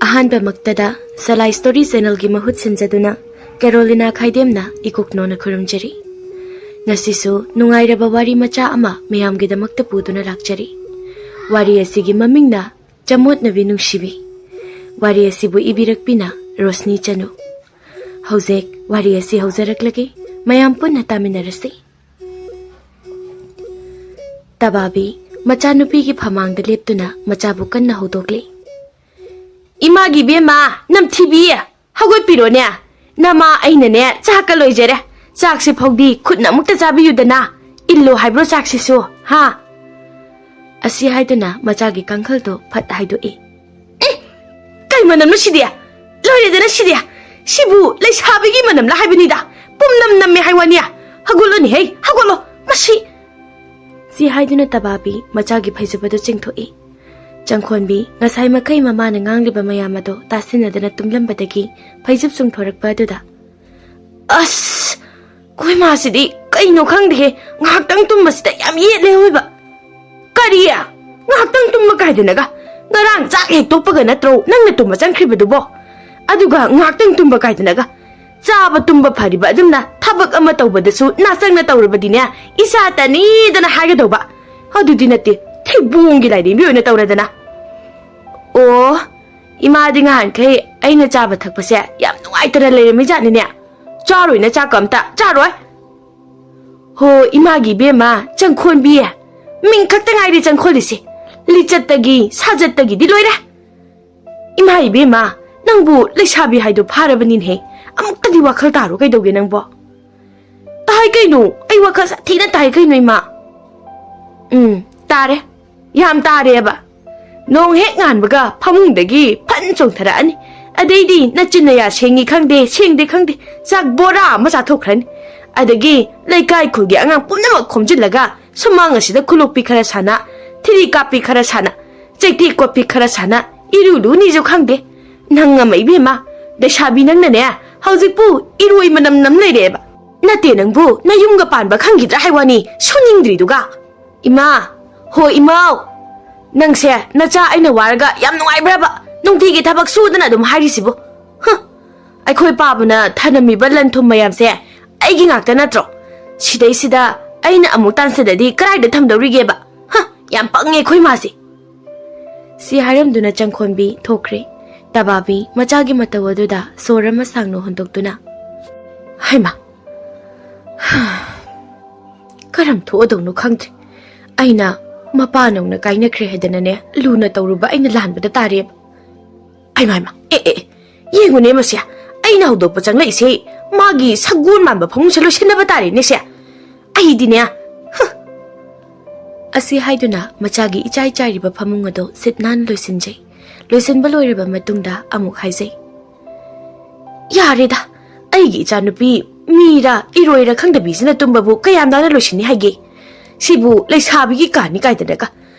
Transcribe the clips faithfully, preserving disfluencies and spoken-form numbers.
ꯑꯍꯥꯟꯕꯃꯛꯇꯗ ꯁꯂꯥꯏ story ꯆꯦꯅꯦꯜꯒꯤ ꯃꯍꯨꯠ ꯁꯤꯟꯖꯗꯨꯅ ꯀꯦꯔꯣꯂꯤꯅꯥ ꯈꯥꯏꯗꯦꯝꯅ ꯏꯀꯣꯛꯅꯣꯅ ꯈꯨꯔꯨꯝꯖꯔꯤ꯫ ꯉꯁꯤꯁꯨ ꯅꯨꯡꯉꯥꯏꯔꯕ ꯋꯥꯔꯤ ꯃꯆꯥ ꯑꯃ ꯃꯌꯥꯝꯒꯤꯗꯃꯛꯇ ꯄꯨꯗꯨꯅ ꯂꯥꯛꯆꯔꯤ꯫ ꯋꯥꯔꯤ ꯑꯁꯤꯒꯤ ꯃꯃꯤꯡꯅ ꯆꯃꯣꯠꯅꯕꯤ ꯅꯨꯡꯁꯤꯕꯤ꯫ ꯋꯥꯔꯤ ꯑꯁꯤꯕꯨ ꯏꯕꯤꯔꯛꯄꯤꯅ ꯔꯣꯁꯅꯤ ꯆꯅꯨ꯫ ꯍꯧꯖꯤꯛ ꯋꯥꯔꯤ ꯑꯁꯤ ꯍꯧꯖꯔꯛꯂꯒꯦ, ꯃꯌꯥꯝ ꯄꯨꯟꯅ ꯇꯥꯃꯤꯟꯅꯔꯁꯤ꯫ ꯇꯕꯥꯕꯤ ꯃꯆꯥꯅꯨꯄꯤꯒꯤ ꯐꯃꯥꯡꯗ ꯂꯦꯞꯇꯨꯅ ꯃꯆꯥꯕꯨ ꯀꯟꯅ ꯍꯧꯗꯣꯛꯂꯤ꯫ "ꯏꯃꯥꯒꯤ ꯏꯕꯦꯝꯃ, ꯅꯝꯊꯤꯕꯤ, ꯍꯧꯒꯠꯄꯤꯔꯣꯅꯦ꯫ ꯅꯃꯥ ꯑꯩꯅꯅꯦ ꯆꯥꯛꯀ ꯂꯣꯏꯖꯔꯦ꯫ ꯆꯥꯛꯁꯤ ꯐꯥꯎꯗꯤ ꯈꯨꯠꯅ ꯑꯃꯨꯛꯇ ꯆꯥꯕꯤꯌꯨꯗꯅ꯫ ꯏꯜꯂꯣ ꯍꯥꯏꯕ꯭ꯔꯣ ꯆꯥꯛꯁꯤꯁꯨ, ꯍꯥ?" ꯑꯁꯤ ꯍꯥꯏꯗꯨꯅ ꯃꯆꯥꯒꯤ ꯀꯥꯡꯈꯜꯗꯣ ꯐꯠ ꯍꯥꯏꯗꯣꯛꯏ꯫ "ꯑꯦ, ꯀꯩ ꯃꯅꯝꯅꯣ ꯁꯤꯗꯤ? ꯂꯣꯏꯔꯦꯗꯅ ꯁꯤꯗꯤ꯫ ꯁꯤꯕꯨ ꯂꯩꯁꯥꯕꯤꯒꯤ ꯃꯅꯝꯂ ꯍꯥꯏꯕꯅꯤꯗ꯫ ꯄꯨꯝꯅꯝ ꯅꯝꯃꯦ ꯍꯥꯏ ꯋꯥꯅꯤ꯫ ꯍꯧꯒꯠꯂꯣꯅꯦ ꯍꯦ, ꯍꯧꯒꯠꯂꯣ꯫ ꯃꯁꯤ!" ꯁꯤ ꯍꯥꯏꯗꯨꯅ ꯇꯕꯥꯕꯤ ꯃꯆꯥꯒꯤ ꯐꯩꯖꯨꯞ ꯑꯗꯨ ꯆꯤꯡꯊꯣꯛꯏ꯫ ꯆꯪꯈꯣꯟꯕꯤ ꯉꯁꯥꯏ ꯃꯈꯩ ꯃꯃꯥꯅ ꯉꯥꯡꯂꯤꯕ ꯃꯌꯥꯝ ꯑꯗꯣ ꯇꯥꯁꯤꯟꯅꯗꯅ ꯇꯨꯝꯂꯝꯕꯗꯒꯤ ꯐꯩꯖꯨꯞ ꯆꯣꯡꯊꯣꯔꯛꯄ ꯑꯗꯨꯗ, "ꯑꯁ! ꯑꯩꯈꯣꯏ ꯃꯥꯁꯤꯗꯤ ꯀꯩꯅꯣ ꯈꯪꯗꯦꯍꯦ, ꯉꯥꯏꯍꯥꯛꯇꯪ ꯇꯨꯝꯕꯁꯤꯗ ꯌꯥꯝ ꯌꯦꯠꯂꯦ ꯑꯣꯏꯕ꯫ ꯀꯔꯤ? ꯉꯥꯏꯍꯥꯛꯇꯪ ꯇꯨꯝꯕ ꯀꯥꯏꯗꯅꯒ? ꯉꯔꯥꯡ ꯆꯥꯛ ꯍꯦꯛ ꯇꯣꯛꯄꯒ ꯅꯠꯇ꯭ꯔꯣ ꯅꯪꯅ ꯇꯨꯝꯕ ꯆꯪꯈ꯭ꯔꯤꯕꯗꯨꯕꯣ? ꯑꯗꯨꯒ ꯉꯥꯏꯍꯥꯛꯇꯪ ꯇꯨꯝꯕ ꯀꯥꯏꯗꯅꯒ? ꯆꯥꯕ ꯇꯨꯝꯕ ꯐꯔꯤꯕ ꯑꯗꯨꯝꯅ ꯊꯕꯛ ꯑꯃ ꯇꯧꯕꯗꯁꯨ ꯅꯥꯆꯪꯅ ꯇꯧꯔꯕꯗꯤꯅꯦ, ꯏꯆꯥ ꯇꯅꯤꯗꯅ ꯍꯥꯏꯒꯗꯧꯕ꯫ ꯑꯗꯨꯗꯤ ꯅꯠꯇꯦ, ꯊꯤꯕꯣꯡꯒꯤ ꯂꯥꯏꯔꯦꯝꯕꯤ ꯑꯣꯏꯅ ꯇꯧꯔꯗꯅ꯫ ꯑꯣ, ꯏꯃꯥꯗꯤ ꯉꯍꯥꯟꯈꯩ ꯑꯩꯅ ꯆꯥꯕ ꯊꯛꯄꯁꯦ ꯌꯥꯝ ꯅꯨꯡꯉꯥꯏꯇꯅ ꯂꯩꯔꯝꯃꯤ ꯖꯥꯠꯅꯤꯅꯦ꯫ ꯆꯥꯔꯣꯏꯅ ꯆꯥꯛꯀ ꯑꯝꯇ ꯆꯥꯔꯣꯏ꯫ ꯍꯣ, ꯏꯃꯥꯒꯤ ꯏꯕꯦꯝꯃ, ꯆꯪꯈꯣꯟꯕꯤ, ꯃꯤꯡ ꯈꯛꯇ ꯉꯥꯏꯔꯦ ꯆꯪꯈꯣꯜꯂꯤꯁꯦ꯫ ꯂꯤꯆꯠꯇꯒꯤ ꯁꯥꯖꯠꯇꯒꯤꯗꯤ ꯂꯣꯏꯔꯦ꯫ ꯏꯃꯥ ꯏꯕꯦꯝꯃ, ꯅꯪꯕꯨ ꯂꯩꯁꯥꯕꯤ ꯍꯥꯏꯗꯣ ꯐꯥꯔꯕꯅꯤꯅꯦꯍꯦ꯫ ꯑꯃꯨꯛꯇꯗꯤ ꯋꯥꯈꯜ ꯇꯥꯔꯣ ꯀꯩꯗꯧꯒꯦ ꯅꯪꯕꯣ?" "ꯇꯥꯏ ꯀꯩꯅꯣ, ꯑꯩ ꯋꯥꯈꯜ ꯁꯥꯊꯤꯅ ꯇꯥꯏ ꯀꯩꯅꯣ, ꯏꯃꯥ꯫" "ꯎꯝ, ꯇꯥꯔꯦ, ꯌꯥꯝ ꯇꯥꯔꯦꯕ꯫ ꯅꯣꯡ ꯍꯦꯛ ꯉꯥꯟꯕꯒ ꯐꯃꯨꯡꯗꯒꯤ ꯐꯟ ꯆꯣꯡꯊꯔꯛꯑꯅꯤ꯫ ꯑꯗꯩꯗꯤ ꯅꯆꯤꯟ ꯅꯌꯥ ꯁꯦꯡꯉꯤ ꯈꯪꯗꯦ, ꯁꯦꯡꯗꯦ ꯈꯪꯗꯦ, ꯆꯥꯛ ꯕꯣꯔꯥ ꯑꯃ ꯆꯥꯊꯣꯛꯈ꯭ꯔꯅꯤ꯫ ꯑꯗꯒꯤ ꯂꯩꯀꯥꯏ ꯈꯨꯜꯒꯤ ꯑꯉꯥꯡ ꯄꯨꯝꯅꯃꯛ ꯈꯣꯝꯖꯤꯜꯂꯒ ꯁꯨꯃꯥꯡ ꯑꯁꯤꯗ ꯈꯨꯂꯣꯛꯄꯤ ꯈꯔ ꯁꯥꯟꯅ, ꯊꯤꯔꯤ ꯀꯥꯞꯄꯤ ꯈꯔ ꯁꯥꯟꯅ, ꯆꯩꯇꯦꯛ ꯀꯣꯠꯄꯤ ꯈꯔ ꯁꯥꯟꯅ, ꯏꯔꯨ ꯂꯨꯅꯤꯁꯨ ꯈꯪꯗꯦ꯫ ꯅꯪ ꯑꯃ ꯏꯕꯦꯝꯃ, ꯂꯩꯁꯥꯕꯤ ꯅꯪꯅꯅꯦ, ꯍꯧꯖꯤꯛꯄꯨ ꯏꯔꯣꯏ ꯃꯅꯝ ꯅꯝ ꯂꯩꯔꯦꯕ꯫ ꯅꯠꯇꯦ ꯅꯪꯕꯨ, ꯅꯌꯨꯝꯒ ꯄꯥꯟꯕ ꯈꯪꯈꯤꯗ꯭ꯔꯥ ꯍꯥꯏ ꯋꯥꯅꯤ, ꯁꯨꯅꯤꯡꯗ꯭ꯔꯤꯗꯨꯒ꯫ ꯏꯃꯥ, ꯍꯣ ꯏꯃꯥꯎ, ꯅꯪꯁꯦ ꯅꯆꯥ ꯑꯩꯅ ꯋꯥꯔꯒ ꯌꯥꯝ ꯅꯨꯡꯉꯥꯏꯕ꯭ꯔꯕ? ꯅꯨꯡꯇꯤꯒꯤ ꯊꯕꯛ ꯁꯨꯗꯅ ꯑꯗꯨꯝ ꯍꯥꯏꯔꯤꯁꯤꯕꯨ? ꯍ! ꯑꯩꯈꯣꯏ ꯄꯥꯕꯅ ꯊꯅꯝꯃꯤꯕ ꯂꯟ ꯊꯨꯝ ꯃꯌꯥꯝꯁꯦ ꯑꯩꯒꯤ ꯉꯥꯛꯇ ꯅꯠꯇ꯭ꯔꯣ? ꯁꯤꯗꯩꯁꯤꯗ ꯑꯩꯅ ꯑꯃꯨꯛ ꯇꯥꯟꯁꯤꯜꯂꯗꯤ ꯀꯗꯥꯏꯗ ꯊꯝꯗꯧꯔꯤꯒꯦꯕ? ꯍ! ꯌꯥꯝ ꯄꯪꯉꯦ ꯑꯩꯈꯣꯏ ꯃꯥꯁꯦ꯫ ꯁꯤ ꯍꯥꯏꯔꯝꯗꯨꯅ ꯆꯪꯈꯣꯟꯕꯤ ꯊꯣꯛꯈ꯭ꯔꯦ꯫ ꯇꯕꯥꯕꯤ ꯃꯆꯥꯒꯤ ꯃꯇꯧ ꯑꯗꯨꯗ ꯁꯣꯔ ꯑꯃ ꯁꯥꯡꯅ ꯍꯣꯟꯗꯣꯛꯇꯨꯅ, "ꯍꯩꯃꯥ, ꯀꯔꯝ ꯊꯣꯛꯑꯗꯧꯅꯣ ꯈꯪꯗ꯭ꯔꯦ꯫ ꯑꯩꯅ ꯃꯄꯥ ꯅꯧꯅ ꯀꯥꯏꯅꯈ꯭ꯔꯦ ꯍꯥꯏꯗꯅꯅꯦ, ꯂꯨꯅ ꯇꯧꯔꯨꯕ ꯑꯩꯅ ꯂꯥꯟꯕꯗ ꯇꯥꯔꯦꯕ꯫ ꯑꯩꯃ, ꯑꯩꯃ, ꯑꯦ, ꯑꯦ, ꯑꯦ, ꯌꯦꯡꯉꯨꯅꯦ ꯃꯁꯦ, ꯑꯩꯅ ꯍꯧꯗꯣꯛꯄ ꯆꯪꯂꯛꯏꯁꯦ ꯃꯥꯒꯤ ꯁꯒꯣꯜ ꯃꯥꯟꯕ ꯐꯃꯨꯡꯁꯦ ꯂꯣꯏꯁꯤꯟꯅꯕ ꯇꯥꯔꯦꯅꯦ ꯁꯦ꯫ ꯑꯩꯗꯤꯅꯦ, ꯍ!" ꯑꯁꯤ ꯍꯥꯏꯗꯨꯅ ꯃꯆꯥꯒꯤ ꯏꯆꯥꯏ ꯆꯥꯏꯔꯤꯕ ꯐꯃꯨꯡ ꯑꯗꯨ ꯁꯤꯠ ꯅꯥꯟꯅ ꯂꯣꯏꯁꯤꯟꯖꯩ꯫ ꯂꯣꯏꯁꯤꯟꯕ ꯂꯣꯏꯔꯕ ꯃꯇꯨꯡꯗ ꯑꯃꯨꯛ ꯍꯥꯏꯖꯩ, "ꯌꯥꯔꯦꯗ, ꯑꯩꯒꯤ ꯏꯆꯥꯅꯨꯄꯤ ꯃꯤꯔ ꯏꯔꯣꯏꯔ ꯈꯪꯗꯕꯤꯁꯤꯅ ꯇꯨꯝꯕꯕꯨ ꯀꯌꯥꯝ ꯅꯥꯟꯅ ꯂꯣꯏꯁꯤꯟꯅꯤ ꯍꯥꯏꯒꯦ? ꯁꯤꯕꯨ ꯂꯩꯁꯥꯕꯤꯒꯤ ꯀꯥꯅꯤ ꯀꯥꯏꯗꯅꯒ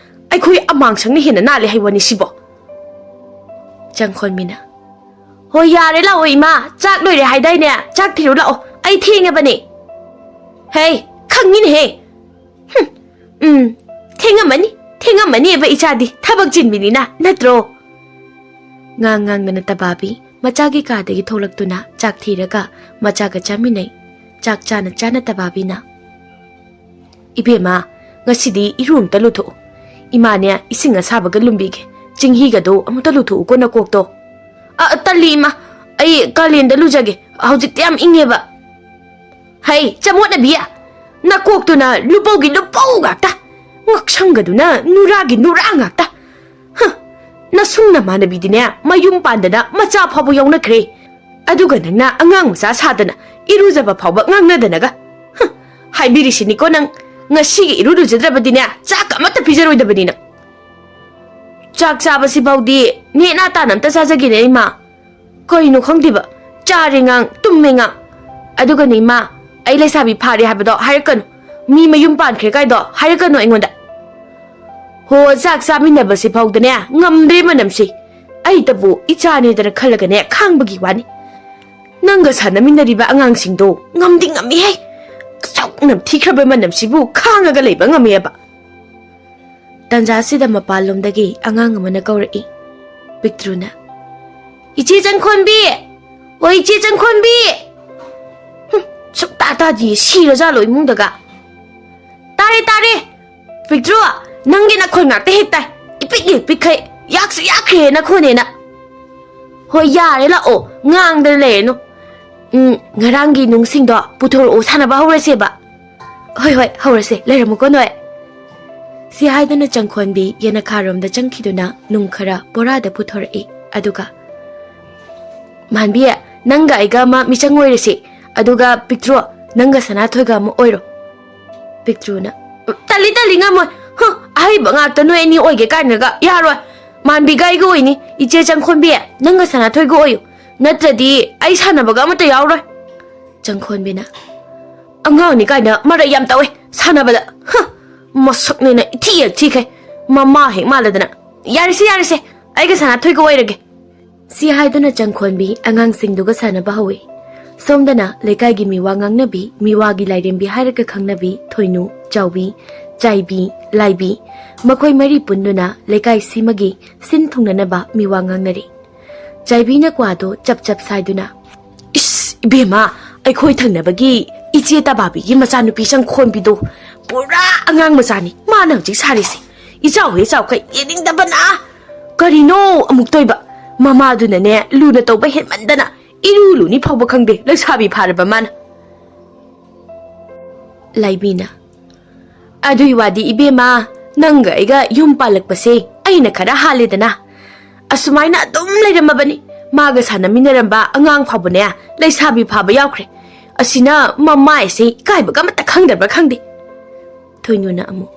ꯑꯩꯈꯣꯏ ꯑꯃꯥꯡꯁꯪꯅ ꯍꯦꯟꯅ ꯅꯥꯜꯂꯦ ꯍꯥꯏ ꯋꯥꯅꯤ ꯁꯤꯕꯣ?" ꯆꯪꯈꯣꯟꯃꯤꯅ, "ꯍꯣꯏ, ꯌꯥꯔꯦ, ꯂꯥꯛꯑꯣ ꯏꯃꯥ, ꯆꯥꯛ ꯂꯣꯏꯔꯦ ꯍꯥꯏꯗꯥꯏꯅꯦ? ꯆꯥꯛ ꯊꯤꯔꯨ ꯂꯥꯛꯑꯣ, ꯑꯩ ꯊꯦꯡꯉꯕꯅꯦ꯫ ꯍꯦ, ꯈꯪꯉꯤꯅꯦꯍꯦ꯫ ꯍꯨꯝ, ꯎꯝ, ꯊꯦꯡꯉꯝꯃꯅꯤ, ꯊꯦꯡꯉꯝꯃꯅꯤꯕ ꯏꯆꯥꯗꯤ, ꯊꯕꯛ ꯆꯤꯟꯕꯤꯅꯤꯅ, ꯅꯠꯇ꯭ꯔꯣ?" ꯉꯥꯡ ꯉꯥꯡꯗꯅ ꯇꯕꯥꯕꯤ ꯃꯆꯥꯒꯤ ꯀꯥꯗꯒꯤ ꯊꯣꯛꯂꯛꯇꯨꯅ ꯆꯥꯛ ꯊꯤꯔꯒ ꯃꯆꯥꯒ ꯆꯥꯃꯤꯟꯅꯩ꯫ ꯆꯥꯛ ꯆꯥꯅ ꯆꯥꯅ ꯇꯕꯥꯕꯤꯅ, "ꯏꯕꯦꯝꯃ, ꯉꯁꯤꯗꯤ ꯏꯔꯨ ꯑꯝꯇ ꯂꯨꯊꯣꯛꯎ꯫ ꯏꯃꯥꯅꯦ ꯏꯁꯤꯡ ꯑꯁꯥꯕꯒ ꯂꯨꯝꯕꯤꯒꯦ꯫ ꯆꯤꯡꯍꯤꯒꯗꯣ ꯑꯃꯨꯛꯇ ꯂꯨꯊꯣꯛꯎꯀꯣ ꯅꯀꯣꯛꯇꯣ꯫" "ꯑ, ꯇꯜꯂꯤ ꯏꯃꯥ, ꯑꯩ ꯀꯥꯂꯦꯟꯗ ꯂꯨꯖꯒꯦ, ꯍꯧꯖꯤꯛꯇꯤ ꯌꯥꯝ ꯏꯪꯉꯦꯕ꯫" "ꯍꯩ, ꯆꯃꯣꯠꯅꯕꯤ! ꯅꯀꯣꯛꯇꯨꯅ ꯂꯨꯄꯧꯒꯤ ꯂꯨꯄꯧ ꯉꯥꯛꯇ, ꯉꯛꯁꯪꯒꯗꯨꯅ ꯅꯨꯔꯥꯒꯤ ꯅꯨꯔꯥ ꯉꯥꯛꯇ꯫ ꯍ! ꯅꯁꯨꯡ ꯅꯃꯥꯟꯅꯕꯤꯗꯤꯅꯦ ꯃꯌꯨꯝ ꯄꯥꯟꯗꯅ ꯃꯆꯥ ꯐꯥꯎꯕ ꯌꯥꯎꯅꯈ꯭ꯔꯦ꯫ ꯑꯗꯨꯒ ꯅꯪꯅ ꯑꯉꯥꯡ ꯃꯆꯥ ꯁꯥꯗꯅ ꯏꯔꯨꯖꯕ ꯐꯥꯎꯕ ꯉꯥꯡꯅꯗꯅꯒ꯫ ꯍ! ꯍꯥꯏꯕꯤꯔꯤꯁꯤꯅꯤꯀꯣ ꯅꯪ, ꯉꯁꯤꯒꯤ ꯏꯔꯨ ꯂꯨꯖꯗ꯭ꯔꯕꯗꯤꯅꯦ ꯆꯥꯛ ꯑꯃꯠꯇ ꯄꯤꯖꯔꯣꯏꯗꯕꯅꯤ ꯅꯪ꯫" "ꯆꯥꯛ ꯆꯥꯕꯁꯤꯐꯥꯎꯗꯤ ꯅꯦꯅꯥ ꯇꯥꯅ ꯑꯝꯇ ꯆꯥꯖꯒꯦꯅꯦ ꯏꯃꯥ꯫ ꯀꯩꯅꯣ ꯈꯪꯗꯦꯕ, ꯆꯥꯔꯦ ꯉꯥꯡ, ꯇꯨꯝꯃꯦ ꯉꯥꯡ꯫ ꯑꯗꯨꯒꯅꯦ ꯏꯃꯥ, ꯑꯩ ꯂꯩꯁꯥꯕꯤ ꯐꯥꯔꯦ ꯍꯥꯏꯕꯗꯣ ꯍꯥꯏꯔꯛꯀꯅꯨ꯫ ꯃꯤ ꯃꯌꯨꯝ ꯄꯥꯟꯈ꯭ꯔꯦ ꯀꯥꯏꯗꯣ ꯍꯥꯏꯔꯛꯀꯅꯨ ꯑꯩꯉꯣꯟꯗ꯫ ꯍꯣ, ꯆꯥꯛ ꯆꯥꯃꯤꯟꯅꯕꯁꯤ ꯐꯥꯎꯗꯅꯦ ꯉꯝꯗ꯭ꯔꯦ ꯃꯅꯝꯁꯤ꯫ ꯑꯩꯇꯕꯨ ꯏꯆꯥꯅꯦꯗꯅ ꯈꯜꯂꯒꯅꯦ ꯈꯥꯡꯕꯒꯤ ꯋꯥꯅꯤ꯫ ꯅꯪꯒ ꯁꯥꯟꯅꯃꯤꯟꯅꯔꯤꯕ ꯑꯉꯥꯡꯁꯤꯡꯗꯣ ꯉꯝꯗꯤ ꯉꯝꯃꯤꯍꯦ꯫ ꯑꯁꯨꯛ ꯅꯝꯊꯤꯈ꯭ꯔꯕ ꯃꯅꯝꯁꯤꯕꯨ ꯈꯥꯡꯉꯒ ꯂꯩꯕ ꯉꯝꯃꯦꯕ꯫" ꯇꯟꯖꯥꯁꯤꯗ ꯃꯄꯥꯟꯂꯣꯝꯗꯒꯤ ꯑꯉꯥꯡ ꯑꯃꯅ ꯀꯧꯔꯛꯏ꯫ ꯄꯤꯛꯇ꯭ꯔꯨꯅ, "ꯏꯆꯦ ꯆꯪꯈꯣꯟꯕꯤ! ꯑꯣ, ꯏꯆꯦ ꯆꯪꯈꯣꯟꯕꯤ!" ꯍꯨꯝ, ꯁꯨꯛꯇꯥ ꯇꯥꯗꯤꯌꯦ, ꯁꯤꯔꯖꯥꯠꯂꯣ ꯏꯃꯨꯡꯗꯒ? "ꯇꯥꯔꯦ, ꯇꯥꯔꯦ!" "ꯄꯤꯛꯇ꯭ꯔꯨ, ꯅꯪꯒꯤ ꯅꯈꯣꯟ ꯉꯥꯛꯇ ꯍꯦꯛ ꯇꯥꯏ꯫ ꯏꯄꯤꯛ ꯍꯦꯛ ꯄꯤꯛꯈꯩ, ꯌꯥꯛꯁꯨ ꯌꯥꯛꯈ꯭ꯔꯦ ꯅꯈꯣꯟꯅꯦꯅ꯫ ꯍꯣꯏ, ꯌꯥꯔꯦ, ꯂꯥꯛꯑꯣ, ꯉꯥꯡꯗꯅ ꯂꯩꯔꯅꯨ꯫ ꯎꯝ, ꯉꯔꯥꯡꯒꯤ ꯅꯨꯡꯁꯤꯡꯗꯣ ꯄꯨꯊꯣꯔꯛꯑꯣ, ꯁꯥꯟꯅꯕ ꯍꯧꯔꯁꯦꯕ꯫" "ꯍꯣꯏ, ꯍꯣꯏ, ꯍꯧꯔꯁꯦ, ꯂꯩꯔꯝꯃꯨꯀꯣ ꯅꯣꯏ꯫" ꯁꯤ ꯍꯥꯏꯗꯨꯅ ꯆꯪꯈꯣꯟꯕꯤ ꯌꯦꯅꯈꯥꯔꯣꯝꯗ ꯆꯪꯈꯤꯗꯨꯅ ꯅꯨꯡ ꯈꯔ ꯕꯣꯔꯥꯗ ꯄꯨꯊꯣꯔꯛꯏ꯫ ꯑꯗꯨꯒ, "ꯃꯥꯟꯕꯤ, ꯅꯪꯒ ꯑꯩꯒ ꯑꯃ ꯃꯤꯆꯪ ꯑꯣꯏꯔꯁꯤ꯫ ꯑꯗꯨꯒ ꯄꯤꯛꯇ꯭ꯔꯨ, ꯅꯪꯒ ꯁꯅꯥꯊꯣꯏꯒ ꯑꯃ ꯑꯣꯏꯔꯣ꯫" ꯄꯤꯛꯇ꯭ꯔꯨꯅ, "ꯇꯜꯂꯤ, ꯇꯜꯂꯤ, ꯉꯝꯃꯣꯏ꯫ ꯍꯨ, ꯑꯍꯩꯕ ꯉꯥꯛꯇ ꯅꯣꯏ ꯑꯅꯤ ꯑꯣꯏꯒꯦ ꯀꯥꯏꯅꯒ ꯌꯥꯔꯣꯏ꯫ ꯃꯥꯟꯕꯤꯒ ꯑꯩꯒ ꯑꯣꯏꯅꯤ꯫ ꯏꯆꯦ ꯆꯪꯈꯣꯟꯕꯤ, ꯅꯪꯒ ꯁꯅꯥꯊꯣꯏꯒ ꯑꯣꯏꯌꯨ꯫ ꯅꯠꯇ꯭ꯔꯗꯤ ꯑꯩ ꯁꯥꯟꯅꯕꯒ ꯑꯃꯠꯇ ꯌꯥꯎꯔꯣꯏ꯫" ꯆꯪꯈꯣꯟꯕꯤꯅ, "ꯑꯉꯥꯡꯅꯤ ꯀꯥꯏꯅ ꯃꯔꯩ ꯌꯥꯝ ꯇꯧꯋꯦ ꯁꯥꯟꯅꯕꯗ꯫ ꯍ, ꯃꯁꯛꯅꯦꯅ ꯏꯊꯤ ꯍꯦꯛ ꯊꯤꯈꯩ꯫ ꯃꯃꯥ ꯍꯦꯛ ꯃꯥꯜꯂꯗꯅ꯫ ꯌꯥꯔꯦꯁꯦ, ꯌꯥꯔꯦꯁꯦ, ꯑꯩꯒ ꯁꯅꯥꯊꯣꯏꯒ ꯑꯣꯏꯔꯒꯦ꯫" ꯁꯤ ꯍꯥꯏꯗꯨꯅ ꯆꯪꯈꯣꯟꯕꯤ ꯑꯉꯥꯡꯁꯤꯡꯗꯨꯒ ꯁꯥꯟꯅꯕ ꯍꯧꯏ꯫ ꯁꯣꯝꯗꯅ ꯂꯩꯀꯥꯏꯒꯤ ꯃꯤꯋꯥ ꯉꯥꯡꯅꯕꯤ, ꯃꯤꯋꯥꯒꯤ ꯂꯥꯏꯔꯦꯝꯕꯤ ꯍꯥꯏꯔꯒ ꯈꯪꯅꯕꯤ ꯊꯣꯏꯅꯨ, ꯆꯥꯎꯕꯤ, ꯆꯥꯏꯕꯤ, ꯂꯥꯏꯕꯤ, ꯃꯈꯣꯏ ꯃꯔꯤ ꯄꯨꯟꯗꯨꯅ ꯂꯩꯀꯥꯏꯁꯤꯃꯒꯤ ꯁꯤꯟ ꯊꯨꯡꯅꯅꯕ ꯃꯤꯋꯥ ꯉꯥꯡꯅꯔꯤ꯫ ꯆꯥꯏꯕꯤꯅ ꯀ꯭ꯋꯥꯗꯣ ꯆꯞ ꯆꯞ ꯁꯥꯏꯗꯨꯅ, "ꯏꯁ, ꯏꯕꯦꯝꯃ, ꯑꯩꯈꯣꯏ ꯊꯪꯅꯕꯒꯤ ꯏꯆꯦ ꯇꯕꯥꯕꯤꯒꯤ ꯃꯆꯥꯅꯨꯄꯤ ꯆꯪꯈꯣꯟꯕꯤꯗꯣ ꯄꯨꯔꯥ ꯑꯉꯥꯡ ꯃꯆꯥꯅꯤ ꯃꯥꯅ ꯍꯧꯖꯤꯛ ꯁꯥꯔꯤꯁꯦ꯫ ꯏꯆꯥꯎ ꯍꯦ ꯆꯥꯎꯈꯩ ꯌꯦꯡꯅꯤꯡꯗꯕꯅ꯫ ꯀꯔꯤꯅꯣ ꯑꯃꯨꯛ ꯇꯣꯏꯕ? ꯃꯃꯥꯗꯨꯅꯅꯦ ꯂꯨꯅ ꯇꯧꯕ ꯍꯦꯟꯃꯟꯗꯅ ꯏꯔꯨ ꯂꯨꯅꯤ ꯐꯥꯎꯕ ꯈꯪꯗꯦ ꯂꯩꯁꯥꯕꯤ ꯐꯥꯔꯕ ꯃꯥꯅ꯫" ꯂꯥꯏꯕꯤꯅ, "ꯑꯗꯨꯏ ꯋꯥꯗꯤ ꯏꯕꯦꯝꯃ, ꯅꯪꯒ ꯑꯩꯒ ꯌꯨꯝ ꯄꯥꯜꯂꯛꯄꯁꯦ ꯑꯩꯅ ꯈꯔ ꯍꯥꯜꯂꯦꯗꯅ꯫ ꯑꯁꯨꯃꯥꯏꯅ ꯑꯗꯨꯝ ꯂꯩꯔꯝꯃꯕꯅꯤ꯫ ꯃꯥꯒ ꯁꯥꯟꯅꯃꯤꯟꯅꯔꯝꯕ ꯑꯉꯥꯡ ꯐꯥꯎꯕꯅꯦ ꯂꯩꯁꯥꯕꯤ ꯐꯥꯕ ꯌꯥꯎꯈ꯭ꯔꯦ꯫ ꯑꯁꯤꯅ ꯃꯃꯥꯏꯁꯦ ꯏꯀꯥꯏꯕꯒ ꯑꯃꯠꯇ ꯈꯪꯗꯕ꯭ꯔꯥ ꯈꯪꯗꯦ꯫" ꯊꯣꯏꯅꯨꯅ ꯑꯃꯨꯛ,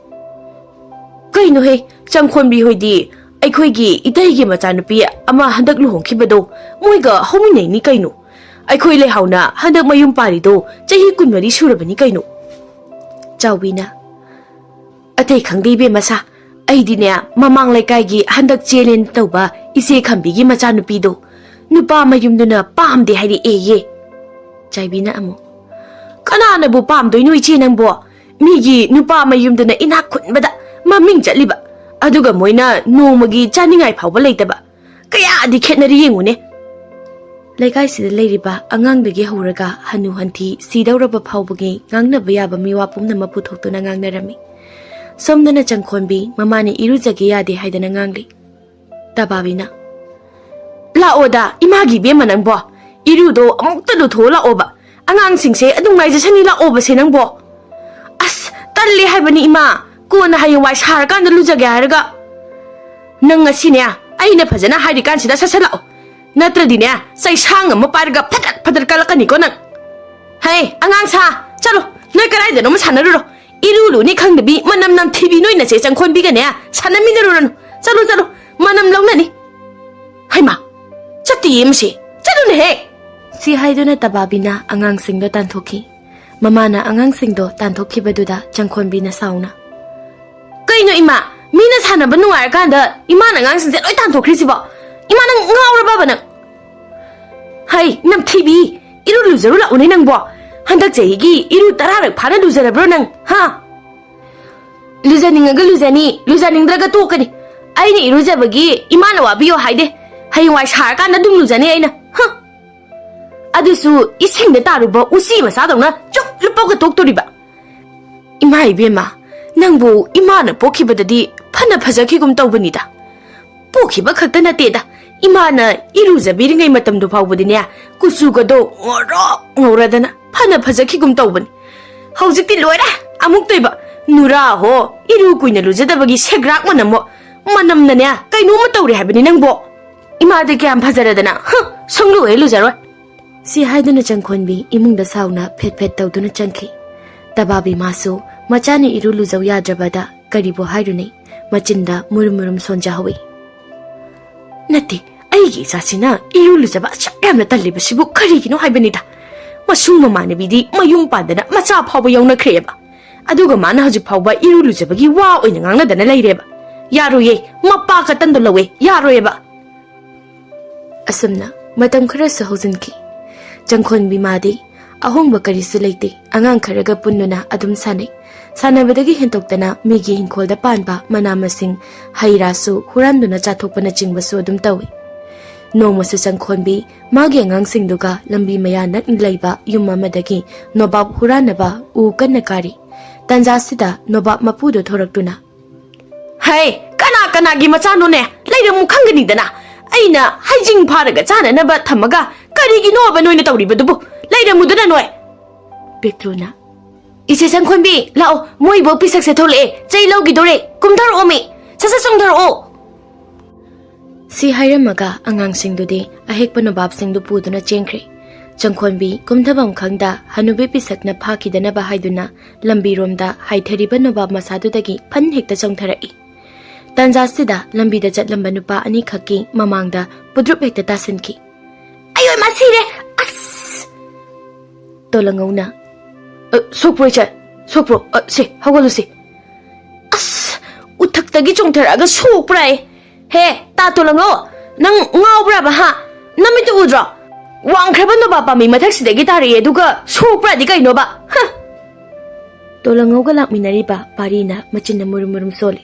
"ꯀꯩꯅꯣꯍꯦ, ꯆꯪꯈꯣꯟꯕꯤ ꯍꯣꯏꯗꯤ ꯑꯩꯈꯣꯏꯒꯤ ꯏꯇꯩꯒꯤ ꯃꯆꯥꯅꯨꯄꯤ ꯑꯃ ꯍꯟꯗꯛ ꯂꯨꯍꯣꯡꯈꯤꯕꯗꯣ ꯃꯣꯏꯒ ꯍꯧꯃꯤꯟꯅꯩꯅꯤ ꯀꯩꯅꯣ꯫ ꯑꯩꯈꯣꯏ ꯂꯩꯍꯥꯎꯅ ꯍꯟꯗꯛ ꯃꯌꯨꯝ ꯄꯥꯜꯂꯤꯗꯣ ꯆꯍꯤ ꯀꯨꯟꯃꯔꯤ ꯁꯨꯔꯕꯅꯤ ꯀꯩꯅꯣ꯫" ꯆꯥꯎꯕꯤꯅ, "ꯑꯇꯩ ꯈꯪꯗꯦ ꯏꯕꯦꯝꯃ ꯁꯥ, ꯑꯩꯗꯤꯅꯦ ꯃꯃꯥꯡ ꯂꯩꯀꯥꯏꯒꯤ ꯍꯟꯗꯛ ꯆꯦꯜꯂꯦꯅ ꯇꯧꯕ ꯏꯆꯦ ꯈꯝꯕꯤꯒꯤ ꯃꯆꯥꯅꯨꯄꯤꯗꯣ ꯅꯨꯄꯥ ꯃꯌꯨꯝꯗꯨꯅ ꯄꯥꯝꯗꯦ ꯍꯥꯏꯔꯛꯑꯦꯌꯦ꯫" ꯆꯥꯏꯕꯤꯅ ꯑꯃꯨꯛ, "ꯀꯅꯥꯅꯕꯨ ꯄꯥꯝꯗꯣꯏꯅꯣ ꯏꯆꯦ ꯅꯪꯕꯣ? ꯃꯤꯒꯤ ꯅꯨꯄꯥ ꯃꯌꯨꯝꯗꯨꯅ ꯏꯅꯥꯛ ꯈꯨꯟꯕꯗ ꯃꯃꯤꯡ ꯆꯠꯂꯤꯕ, ꯑꯗꯨꯒ ꯃꯣꯏꯅ ꯅꯣꯡꯃꯒꯤ ꯆꯥꯅꯤꯡꯉꯥꯏ ꯐꯥꯎꯕ ꯂꯩꯇꯕ꯫ ꯀꯌꯥꯗꯤ ꯈꯦꯠꯅꯔꯤ ꯌꯦꯡꯉꯨꯅꯦ꯫ ꯂꯩꯀꯥꯏꯁꯤꯗ ꯂꯩꯔꯤꯕ ꯑꯉꯥꯡꯗꯒꯤ ꯍꯧꯔꯒ ꯍꯅꯨ ꯍꯟꯊꯤ ꯁꯤꯗꯧꯔꯕ ꯐꯥꯎꯕꯒꯤ ꯉꯥꯡꯅꯕ ꯌꯥꯕ ꯃꯤꯋꯥ ꯄꯨꯝꯅꯃꯛ ꯄꯨꯊꯣꯛꯇꯨꯅ ꯉꯥꯡꯅꯔꯝꯃꯤ꯫ ꯁꯣꯝꯗꯅ ꯆꯪꯈꯣꯟꯕꯤ ꯃꯃꯥꯅ ꯏꯔꯨꯖꯒꯦ ꯌꯥꯗꯦ ꯍꯥꯏꯗꯅ ꯉꯥꯡꯂꯤ꯫ ꯇꯕꯥꯕꯤꯅ, "ꯂꯥꯛꯑꯣꯗ, ꯏꯃꯥꯒꯤ ꯏꯕꯦꯝꯃ ꯅꯪꯕꯣ, ꯏꯔꯨꯗꯣ ꯑꯃꯨꯛꯇ ꯂꯨꯊꯣꯛꯑ ꯂꯥꯛꯑꯣꯕ꯫ ꯑꯉꯥꯡꯁꯤꯡꯁꯦ ꯑꯗꯨꯝ ꯉꯥꯏꯖꯁꯅꯤ, ꯂꯥꯛꯑꯣꯕꯁꯦ ꯅꯪꯕꯣ꯫ ꯑꯁ, ꯇꯜꯂꯦ ꯍꯥꯏꯕꯅꯤ ꯏꯃꯥ, ꯀꯣꯟꯅ ꯍꯌꯦꯡꯋꯥꯏ ꯁꯥꯔꯀꯥꯟꯗ ꯂꯨꯖꯒꯦ ꯍꯥꯏꯔꯒ꯫ ꯅꯪ ꯉꯁꯤꯅꯦ, ꯑꯩꯅ ꯐꯖꯅ ꯍꯥꯏꯔꯤꯀꯥꯟꯁꯤꯗ ꯁꯠ ꯁꯠ ꯂꯥꯛꯑꯣ, ꯅꯠꯇ꯭ꯔꯗꯤꯅꯦ, ꯆꯩꯁꯥꯡ ꯑꯃ ꯄꯥꯏꯔꯒ ꯐꯗꯠ ꯐꯗꯠ ꯀꯜꯂꯛꯀꯅꯤꯀꯣ ꯅꯪ꯫ ꯍꯦ, ꯑꯉꯥꯡ ꯁꯥ, ꯆꯠꯂꯣ, ꯅꯣꯏ ꯀꯗꯥꯏꯗꯅꯣꯃ ꯁꯥꯟꯅꯔꯨꯔꯣ꯫ ꯏꯔꯨ ꯂꯨꯅꯤ ꯈꯪꯗꯕꯤ ꯃꯅꯝ ꯅꯝꯊꯤꯕꯤ ꯅꯣꯏ ꯅꯆꯦ ꯆꯪꯈꯣꯟꯕꯤꯒꯅꯦ ꯁꯥꯟꯅꯃꯤꯟꯅꯔꯨꯔꯅꯨ꯫ ꯆꯠꯂꯣ, ꯆꯠꯂꯣ, ꯃꯅꯝ ꯂꯧꯅꯅꯤ꯫ ꯍꯩꯃꯥ, ꯆꯠꯇꯤꯌꯦ ꯃꯁꯤ, ꯆꯠꯂꯨꯅꯦꯍꯦ!" ꯁꯤ ꯍꯥꯏꯗꯨꯅ ꯇꯕꯥꯕꯤꯅ ꯑꯉꯥꯡꯁꯤꯡꯗꯣ ꯇꯥꯟꯊꯣꯛꯈꯤ꯫ ꯃꯃꯥꯅ ꯑꯉꯥꯡꯁꯤꯡꯗꯣ ꯇꯥꯟꯊꯣꯛꯈꯤꯕꯗꯨꯗ ꯆꯪꯈꯣꯟꯕꯤꯅ ꯁꯥꯎꯅ, "ꯀꯩꯅꯣ ꯏꯃꯥ, ꯃꯤꯅ ꯁꯥꯟꯅꯕ ꯅꯨꯡꯉꯥꯏꯔꯀꯥꯟꯗ ꯏꯃꯥꯅ ꯑꯉꯥꯡꯁꯤꯡꯁꯦ ꯂꯣꯏ ꯇꯥꯟꯊꯣꯛꯈ꯭ꯔꯤꯁꯤꯕꯣ? ꯏꯃꯥ, ꯅꯪ ꯉꯥꯎꯔꯕꯕ ꯅꯪ? ꯍꯩ, ꯅꯝꯊꯤꯕꯤ, ꯏꯔꯨ ꯂꯨꯖꯔꯨ ꯂꯥꯛꯎꯅꯦ ꯅꯪꯕꯣ꯫ ꯍꯟꯗꯛ ꯆꯍꯤꯒꯤ ꯏꯔꯨ ꯇꯔꯥꯔꯛ ꯐꯥꯅ ꯂꯨꯖꯔꯕ꯭ꯔꯣ ꯅꯪ, ꯍꯥ?" "ꯂꯨꯖꯅꯤꯡꯉꯒ ꯂꯨꯖꯅꯤ, ꯂꯨꯖꯅꯤꯡꯗ꯭ꯔꯒ ꯇꯣꯛꯀꯅꯤ꯫ ꯑꯩꯅ ꯏꯔꯨꯖꯕꯒꯤ ꯏꯃꯥꯅ ꯋꯥꯕꯤꯌꯣ ꯍꯥꯏꯗꯦ꯫ ꯍꯌꯦꯡꯋꯥꯏ ꯁꯥꯔꯀꯥꯟꯗ ꯑꯗꯨꯝ ꯂꯨꯖꯅꯤ ꯑꯩꯅ꯫ ꯍ! ꯑꯗꯨꯁꯨ ꯏꯁꯤꯡꯗ ꯇꯥꯔꯨꯕ ꯎꯆꯤ ꯃꯆꯥꯗꯧꯅ ꯆꯨꯞ ꯂꯨꯞꯄꯒ ꯇꯣꯛꯇꯣꯔꯤꯕ꯫ ꯏꯃꯥ ꯏꯕꯦꯝꯃ, ꯅꯪꯕꯨ ꯏꯃꯥꯅ ꯄꯣꯛꯈꯤꯕꯗꯗꯤ ꯐꯅ ꯐꯖꯈꯤꯒꯨꯝ ꯇꯧꯕꯅꯤꯗ꯫ ꯄꯣꯛꯈꯤꯕ ꯈꯛꯇ ꯅꯠꯇꯦꯗ, ꯏꯃꯥꯅ ꯏꯔꯨꯖꯕꯤꯔꯤꯉꯩ ꯃꯇꯝꯗꯨ ꯐꯥꯎꯕꯗꯤꯅꯦ, ꯀꯨꯆꯨꯒꯗꯣ ꯉꯧꯔꯣꯛ ꯉꯧꯔꯗꯅ ꯐꯅ ꯐꯖꯈꯤꯒꯨꯝ ꯇꯧꯕꯅꯤ꯫ ꯍꯧꯖꯤꯛꯇꯤ ꯂꯣꯏꯔꯦ, ꯑꯃꯨꯛꯇꯣꯏꯕ꯫ ꯅꯨꯔꯥ ꯍꯣ, ꯏꯔꯨ ꯀꯨꯏꯅ ꯂꯨꯖꯗꯕꯒꯤ ꯁꯦꯒ꯭ꯔꯥꯛ ꯃꯅꯝꯃꯣ꯫ ꯃꯅꯝꯅꯅꯦ ꯀꯩꯅꯣꯝꯃ ꯇꯧꯔꯦ ꯍꯥꯏꯕꯅꯤ ꯅꯪꯕꯣ꯫ ꯏꯃꯥꯗꯤ ꯀꯌꯥꯝ ꯐꯖꯔꯗꯅ, ꯍꯨꯝ, ꯁꯨꯡꯂꯨ ꯍꯦꯛ ꯂꯨꯖꯔꯣꯏ꯫" ꯁꯤ ꯍꯥꯏꯗꯨꯅ ꯆꯪꯈꯣꯟꯕꯤ ꯏꯃꯨꯡꯗ ꯁꯥꯎꯅ ꯐꯦꯠ ꯐꯦꯠ ꯇꯧꯗꯨꯅ ꯆꯪꯈꯤ꯫ ꯇꯕꯥꯕꯤ ꯃꯥꯁꯨ ꯃꯆꯥꯅ ꯏꯔꯨ ꯂꯨꯖꯧ ꯌꯥꯗ꯭ꯔꯕꯗ ꯀꯔꯤꯕꯨ ꯍꯥꯏꯔꯨꯅꯤ? ꯃꯆꯤꯟꯗ ꯃꯨꯔꯨꯝ ꯃꯨꯔꯨꯝ ꯁꯣꯟꯖꯍꯧꯏ꯫ "ꯅꯠꯇꯦ, ꯑꯩꯒꯤ ꯏꯆꯥꯁꯤꯅ ꯏꯔꯨ ꯂꯨꯖꯕ ꯑꯁꯨꯛ ꯌꯥꯝꯅ ꯇꯜꯂꯤꯕꯁꯤꯕꯨ ꯀꯔꯤꯒꯤꯅꯣ ꯍꯥꯏꯕꯅꯤꯗ꯫ ꯃꯁꯨꯡ ꯃꯃꯥꯟꯅꯕꯤꯗꯤ ꯃꯌꯨꯝ ꯄꯥꯟꯗꯅ ꯃꯆꯥ ꯐꯥꯎꯕ ꯌꯥꯎꯅꯈ꯭ꯔꯦꯕ꯫ ꯑꯗꯨꯒ ꯃꯥꯅ ꯍꯧꯖꯤꯛ ꯐꯥꯎꯕ ꯏꯔꯨ ꯂꯨꯖꯕꯒꯤ ꯋꯥ ꯑꯣꯏꯅ ꯉꯥꯡꯅꯗꯅ ꯂꯩꯔꯦꯕ꯫ ꯌꯥꯔꯣꯏꯌꯦ, ꯃꯄꯥ ꯀꯇꯟꯗꯣ ꯂꯧꯋꯦ, ꯌꯥꯔꯣꯏꯌꯦꯕ꯫" ꯑꯁꯨꯝꯅ ꯃꯇꯝ ꯈꯔꯁꯨ ꯍꯧꯖꯤꯟꯈꯤ꯫ ꯆꯪꯈꯣꯟꯕꯤ ꯃꯥꯗꯤ ꯑꯍꯣꯡꯕ ꯀꯔꯤꯁꯨ ꯂꯩꯇꯦ꯫ ꯑꯉꯥꯡ ꯈꯔꯒ ꯄꯨꯟꯗꯨꯅ ꯑꯗꯨꯝ ꯁꯥꯟꯅꯩ꯫ ꯁꯥꯟꯅꯕꯗꯒꯤ ꯍꯦꯟꯇꯣꯛꯇꯅ ꯃꯤꯒꯤ ꯏꯪꯈꯣꯜꯗ ꯄꯥꯟꯕ ꯃꯅꯥ ꯃꯁꯤꯡ, ꯍꯩ ꯔꯥꯁꯨ ꯍꯨꯔꯥꯟꯗꯨꯅ ꯆꯥꯊꯣꯛꯄꯅꯆꯤꯡꯕꯁꯨ ꯑꯗꯨꯝ ꯇꯧꯏ꯫ ꯅꯣꯡꯃꯁꯨ ꯆꯪꯈꯣꯟꯕꯤ ꯃꯥꯒꯤ ꯑꯉꯥꯡꯁꯤꯡꯗꯨꯒ ꯂꯝꯕꯤ ꯃꯌꯥ ꯅꯛꯅ ꯂꯩꯕ ꯌꯨꯝ ꯑꯃꯗꯒꯤ ꯅꯣꯕꯥꯞ ꯍꯨꯔꯥꯟꯅꯕ ꯎ ꯀꯟꯅ ꯀꯥꯔꯤ꯫ ꯇꯟꯖꯥꯁꯤꯗ ꯅꯣꯕꯥꯞ ꯃꯄꯨꯗꯨ ꯊꯣꯔꯛꯇꯨꯅ, "ꯍꯩ, ꯀꯅꯥ ꯀꯅꯥꯒꯤ ꯃꯆꯥꯅꯣꯅꯦ? ꯂꯩꯔꯝꯃꯨ ꯈꯪꯒꯅꯤꯗꯅ꯫ ꯑꯩꯅ ꯍꯩꯖꯤꯡ ꯐꯥꯔꯒ ꯆꯥꯅꯅꯕ ꯊꯝꯃꯒ ꯀꯔꯤꯒꯤꯅꯣꯕ ꯅꯣꯏꯅ ꯇꯧꯔꯤꯕꯗꯨꯕꯨ? ꯂꯩꯔꯝꯃꯨꯗꯅ ꯅꯣꯏ!" ꯄꯤꯛꯇ꯭ꯔꯨꯅ, "ꯏꯆꯦ ꯆꯪꯈꯣꯟꯕꯤ, ꯂꯥꯛꯑꯣ, ꯃꯣꯏ ꯏꯕꯣꯛ ꯄꯤꯁꯛꯁꯦ ꯊꯣꯛꯂꯛꯑꯦ, ꯆꯩ ꯂꯧꯈꯤꯗꯣꯔꯦ, ꯀꯨꯝꯊꯔꯛꯑꯣꯃꯤ, ꯁꯠ ꯁꯠ ꯆꯣꯡꯊꯔꯛꯑꯣ!" ꯁꯤ ꯍꯥꯏꯔꯝꯃꯒ ꯑꯉꯥꯡꯁꯤꯡꯗꯨꯗꯤ ꯑꯍꯦꯛꯄ ꯅꯣꯕꯥꯞꯁꯤꯡꯗꯨ ꯄꯨꯗꯨꯅ ꯆꯦꯟꯈ꯭ꯔꯦ꯫ ꯆꯪꯈꯣꯟꯕꯤ ꯀꯨꯝꯊꯐꯝ ꯈꯪꯗ ꯍꯅꯨꯕꯤ ꯄꯤꯁꯛꯅ ꯐꯥꯈꯤꯗꯅꯕ ꯍꯥꯏꯗꯨꯅ ꯂꯝꯕꯤꯔꯣꯝꯗ ꯍꯥꯏꯊꯔꯤꯕ ꯅꯣꯕꯥꯞ ꯃꯁꯥꯗꯨꯗꯒꯤ ꯐꯟ ꯍꯦꯛꯇ ꯆꯣꯡꯊꯔꯛꯏ꯫ ꯇꯟꯖꯥꯁꯤꯗ ꯂꯝꯕꯤꯗ ꯆꯠꯂꯝꯕ ꯅꯨꯄꯥ ꯑꯅꯤꯈꯛꯀꯤ ꯃꯃꯥꯡꯗ ꯄꯨꯗ꯭ꯔꯨꯞ ꯍꯦꯛꯇ ꯇꯥꯁꯤꯟꯈꯤ꯫ "ꯑꯌꯣ, ꯃꯁꯤꯔꯦ! ꯑꯁ!" ꯇꯣꯂꯪꯉꯧꯅ, "ꯑ, ꯁꯣꯛꯄ꯭ꯔꯣ ꯏꯆꯦ? ꯁꯣꯛꯄ꯭ꯔꯣ? ꯑ, ꯁꯦ, ꯍꯧꯒꯠꯂꯨꯁꯦ꯫" "ꯑꯁ! ꯎꯊꯛꯇꯒꯤ ꯆꯣꯡꯊꯔꯛꯑꯒ ꯁꯣꯛꯄ꯭ꯔꯥ ꯑꯦ? ꯍꯦ, ꯇꯥ ꯇꯣꯂꯪꯉꯧ, ꯅꯪ ꯉꯥꯎꯕ꯭ꯔꯥꯕ, ꯍꯥ? ꯅꯃꯤꯠꯇꯨ ꯎꯗ꯭ꯔꯣ? ꯋꯥꯡꯈ꯭ꯔꯕ ꯅꯣꯕꯥꯞ ꯄꯥꯝꯕꯤ ꯃꯊꯛꯁꯤꯗꯒꯤ ꯇꯥꯔꯛꯑꯦ, ꯑꯗꯨꯒ ꯁꯣꯛꯄ꯭ꯔꯥꯗꯤ ꯀꯩꯅꯣꯕ? ꯍ!" ꯇꯣꯂꯪꯉꯧꯒ ꯂꯥꯛꯃꯤꯟꯅꯔꯤꯕ ꯄꯥꯔꯤꯅ ꯃꯆꯤꯟꯅ ꯃꯨꯔꯨꯝ ꯃꯨꯔꯨꯝ ꯁꯣꯜꯂꯤ꯫